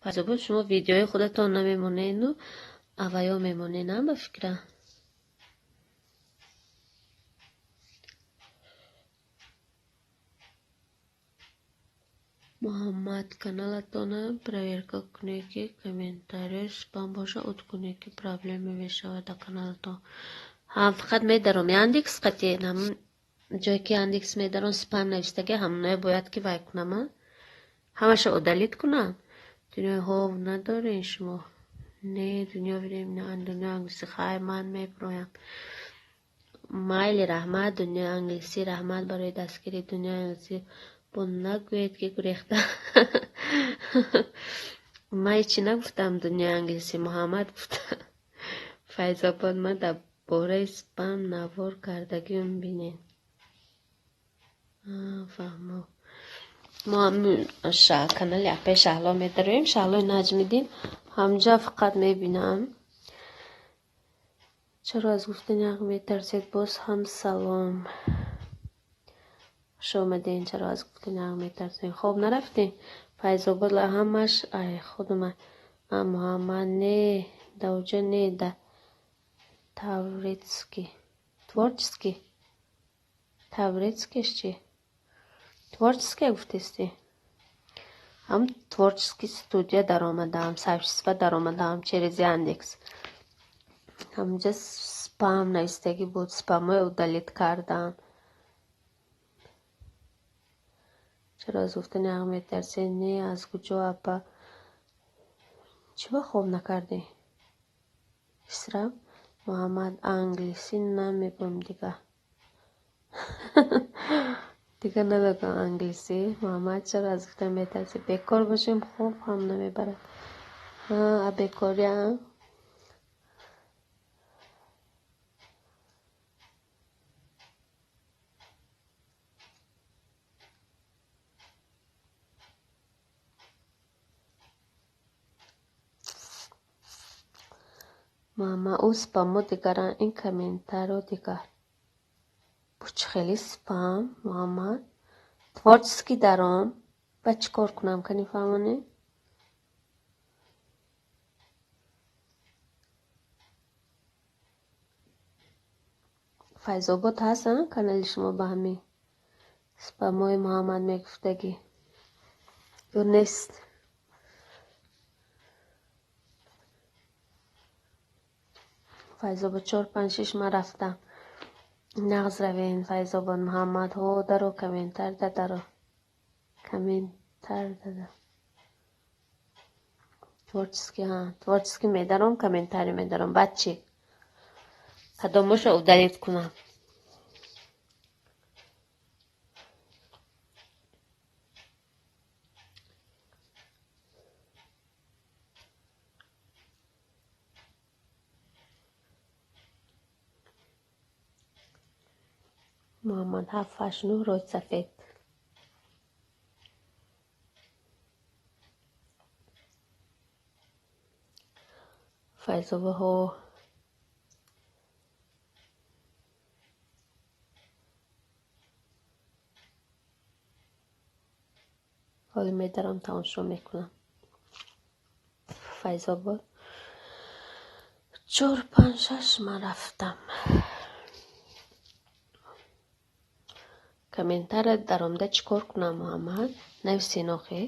Файзобод, шумо видеои худатон намемонеду аваё мемонед, на ба фикра? Муҳаммад, каналатонро проверка кунед, ки комментариё спам бошад, уд кунед, ки проблема мешавад дар каналатон. Ҳа, фақат медаром Яндекс қати, ҳамун ҷое ки Яндекс медаром, спам навистаги, ҳамоное бояд ки вай кунам, а? Ҳамаша удалить кунам? Дунёи ҳов надорен шумо? Не, Дунё временно, дунёи англисӣ, хайр, ман меброям. Майли, раҳмат, дунёи англисӣ, раҳмат барои дастгирӣ, дунёи англисӣ. Бо нагӯед, ки гурехта. Ман ҳечи нагуфтам, дунёи англисӣ, Муҳаммад гуфта. Файзобод, ман дар бораи спам навор кардагиам бинед. Фаҳмо. Мо канали апаи Шаҳло медароем, Шаҳлои Наҷмиддин. Ҳамҷа фақат мебинам. Чаро аз гуфтани ҳақ метарсед? Боз ҳам салом. Хуш омадед. Чаро аз гуфтани ҳақ метарсед? Хоб нарафтем? Файзобод, ҳамаш ай худума. Муҳаммад, не, даоҷа не, да Таврецкий. Творческий? Таврецкиш чи? Творческий гуфтести? Ҳам творческий студия даромадаам, сообщество даромадаам через Яндекс. Ҳамҷа спам навистагӣ буд, спамҳои удалить кардам. Чаро аз гуфтани ҳақ метарсед? Не, аз куҷо, апа? Чӣ ба хоб накардӣ? Исраб? Муҳаммад, англисӣ намегӯям дига. Дига намегӯям англисӣ. Муҳаммад, чаро аз гуфтан метарсӣ? Бекор бошем, хоб ҳам намебарад. Ҳа, бекорӣ, а? Муҳаммад, ӯ спамҳо дигаранд, ин комментарио дигар. Бо чӣ хели спам, Муҳаммад? Творческий даром. Ба чӣ кор кунам, кани фаҳмонед? Файзобод ҳаст, а? Канали шумо ба ҳамин спамҳои Муҳаммад мегуфтагӣ. Ё нест? Файзобод 4, 5, 6 ман рафтам. Нағз равен, Файзобод. Муҳаммад, ҳо, даро, комментар да даро. Комментар дада. Творческий, ҳа, творческий медаром, комментарий медаром. Баъд чӣ? Кадомошро удалить кунам? Муҳаммад, 7, 8, 9, рӯи сафед. Файзободҳо. Ҳоли медарам тамошо мекунам. Файзобод 4, 5, 6 ман рафтам. Комментария даромада чӣ кор кунам, Муҳаммад? Нависен охе.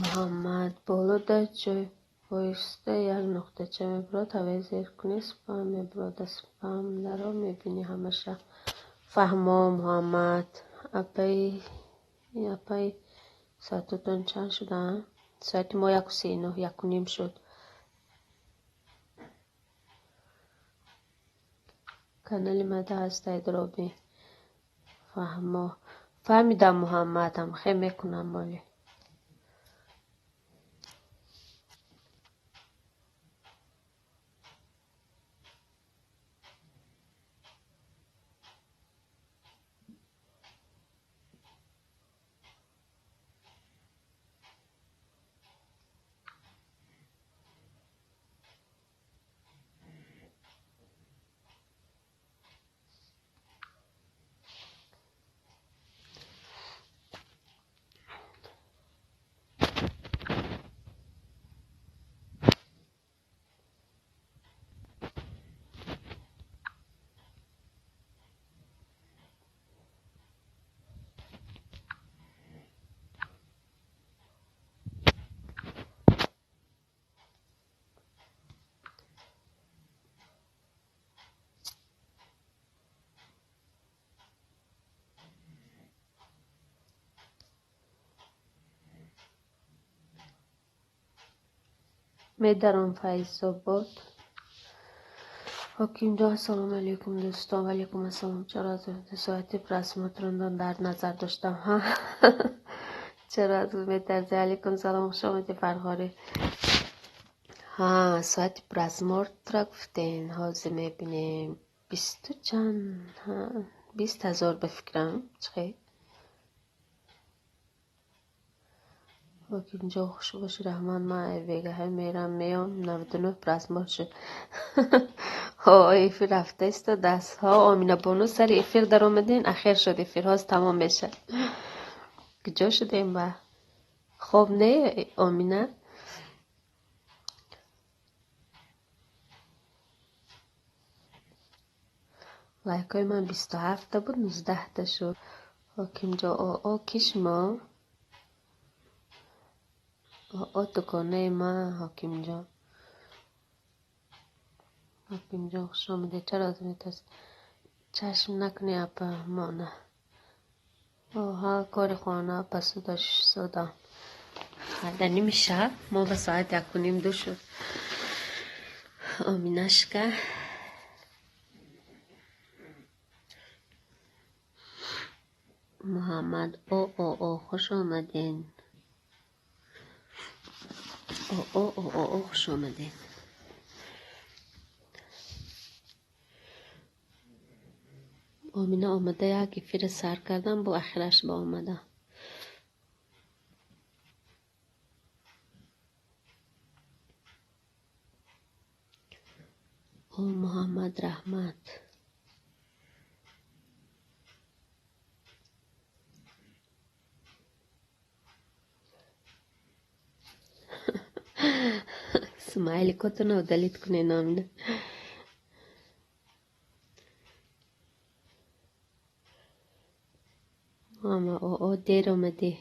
Муҳаммад, боло дар ҷой воиста як нуқтача мебурад, ҳаваи зер кунӣ спам мебурад, спам даро мебинӣ ҳамаша. Фаҳмо, Муҳаммад. Апаи соатотон чанд шуда? Соати мо 1:39, 1:30 шуд. Канали мада ҳастай дроби. Фаҳмо. Фаҳмидам, Муҳаммад, ҳам хе мекунам моли. Медарам Файзобод. Ҳокимҷон, ассалому алайкум дӯстон. Ва алайкум ассалом. Чаро аз соати просмотрон дар назар доштам? Ҳа? Чаро аз метарзи? Алайкум салом, хуш омадӣ, Фарғорӣ. Ҳа, соати просмотрра гуфтен. Ҳозир мебинем. Бисту чанд? 20 000 ба фикрам. Чӣ хел? Ҳокимҷон, хуш бошӣ, раҳмат. Ман бегаҳа мерам, меом. 99 просмотр шуд. Ҳо, эфир рафта истодааст. Ҳо, Оминабону, сари эфир даромадин, ахир шуд эфир, ҳозир тамом мешавад. Куҷо шудем ба? Хоб не, Омина? Лайкҳои ман 27-та буд, 19-та шуд. Ҳокимҷон, о ки шумо? О дуконаи ман, Ҳокимҷон. Ҳокимҷон, хуш омадед. Чаро аз метарсед? Чашм накунӣ, апа, мона. Оҳа, кори хона пасуда шудам. Дар ними шаб мо ба соат 1:30 2 шуд. Оминашка. Муҳаммад, о о о, хуш омаден. О о о о о, хуш омаден. Омина омада як эфира сар кардам, бо ахираш ба омада. О Муҳаммад, раҳмат. Смайликотонро удалить кунед, Омина. Мама, оо, дер омадӣ.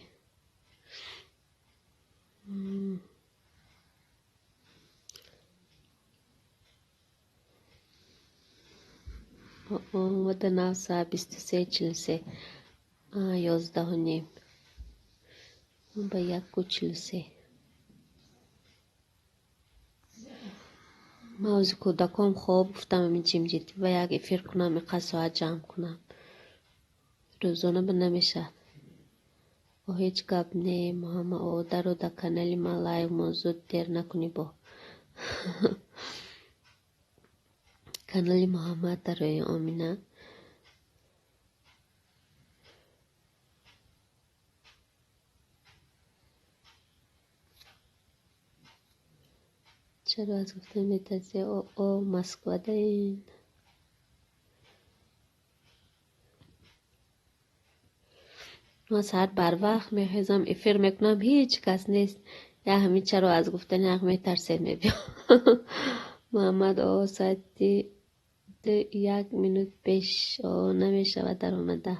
Омада нав соат 23:43, 11:30, ба 1:43. Ман ози кӯдаком хоб гуфтам, ҳамин ҷимҷитӣ ба як эфир кунам, иқадр соат ҷамъ кунам. Рӯзона ба намешавад. О, ҳеҷ гап не, Муҳаммад о, даро дар канали ман лайв мон, зуд дер накунӣ бо. Канали Муҳаммад дарои, Омина. Чаро аз гуфтан метарсӣ? О, Москвадаин. Ман саҳар барвақт мехезам, эфир мекунам, ҳеҷ кас нест. Я ҳамин чаро аз гуфтани ҳақ метарсед мебиём. Муҳаммад о, соати 2 1 минут пеш о намешавад даромада.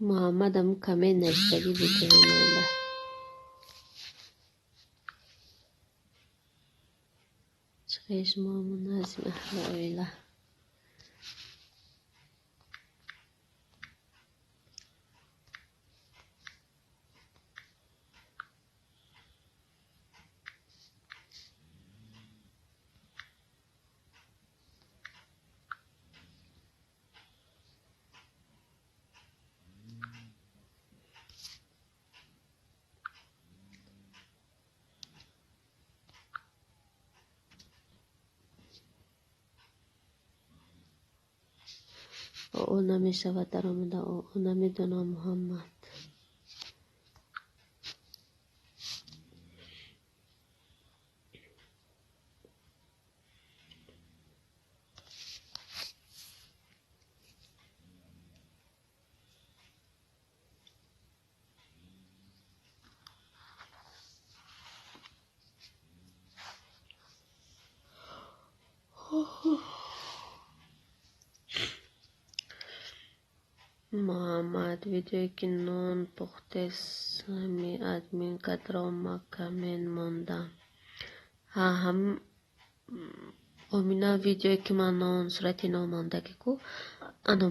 Муҳаммад ҳамун коммент навиштагӣ видеои манда. Чӣ хел шумо муназзим аҳли оила? О, намешавад даромада. О, намедонам, Муҳаммад. Муҳаммад, видеое ки нон пухтес, ҳами админ кадро ма коммент мондам. Ҳа, ҳам Омина, видеое ки ман нон сурати нон мондагӣ ку ано.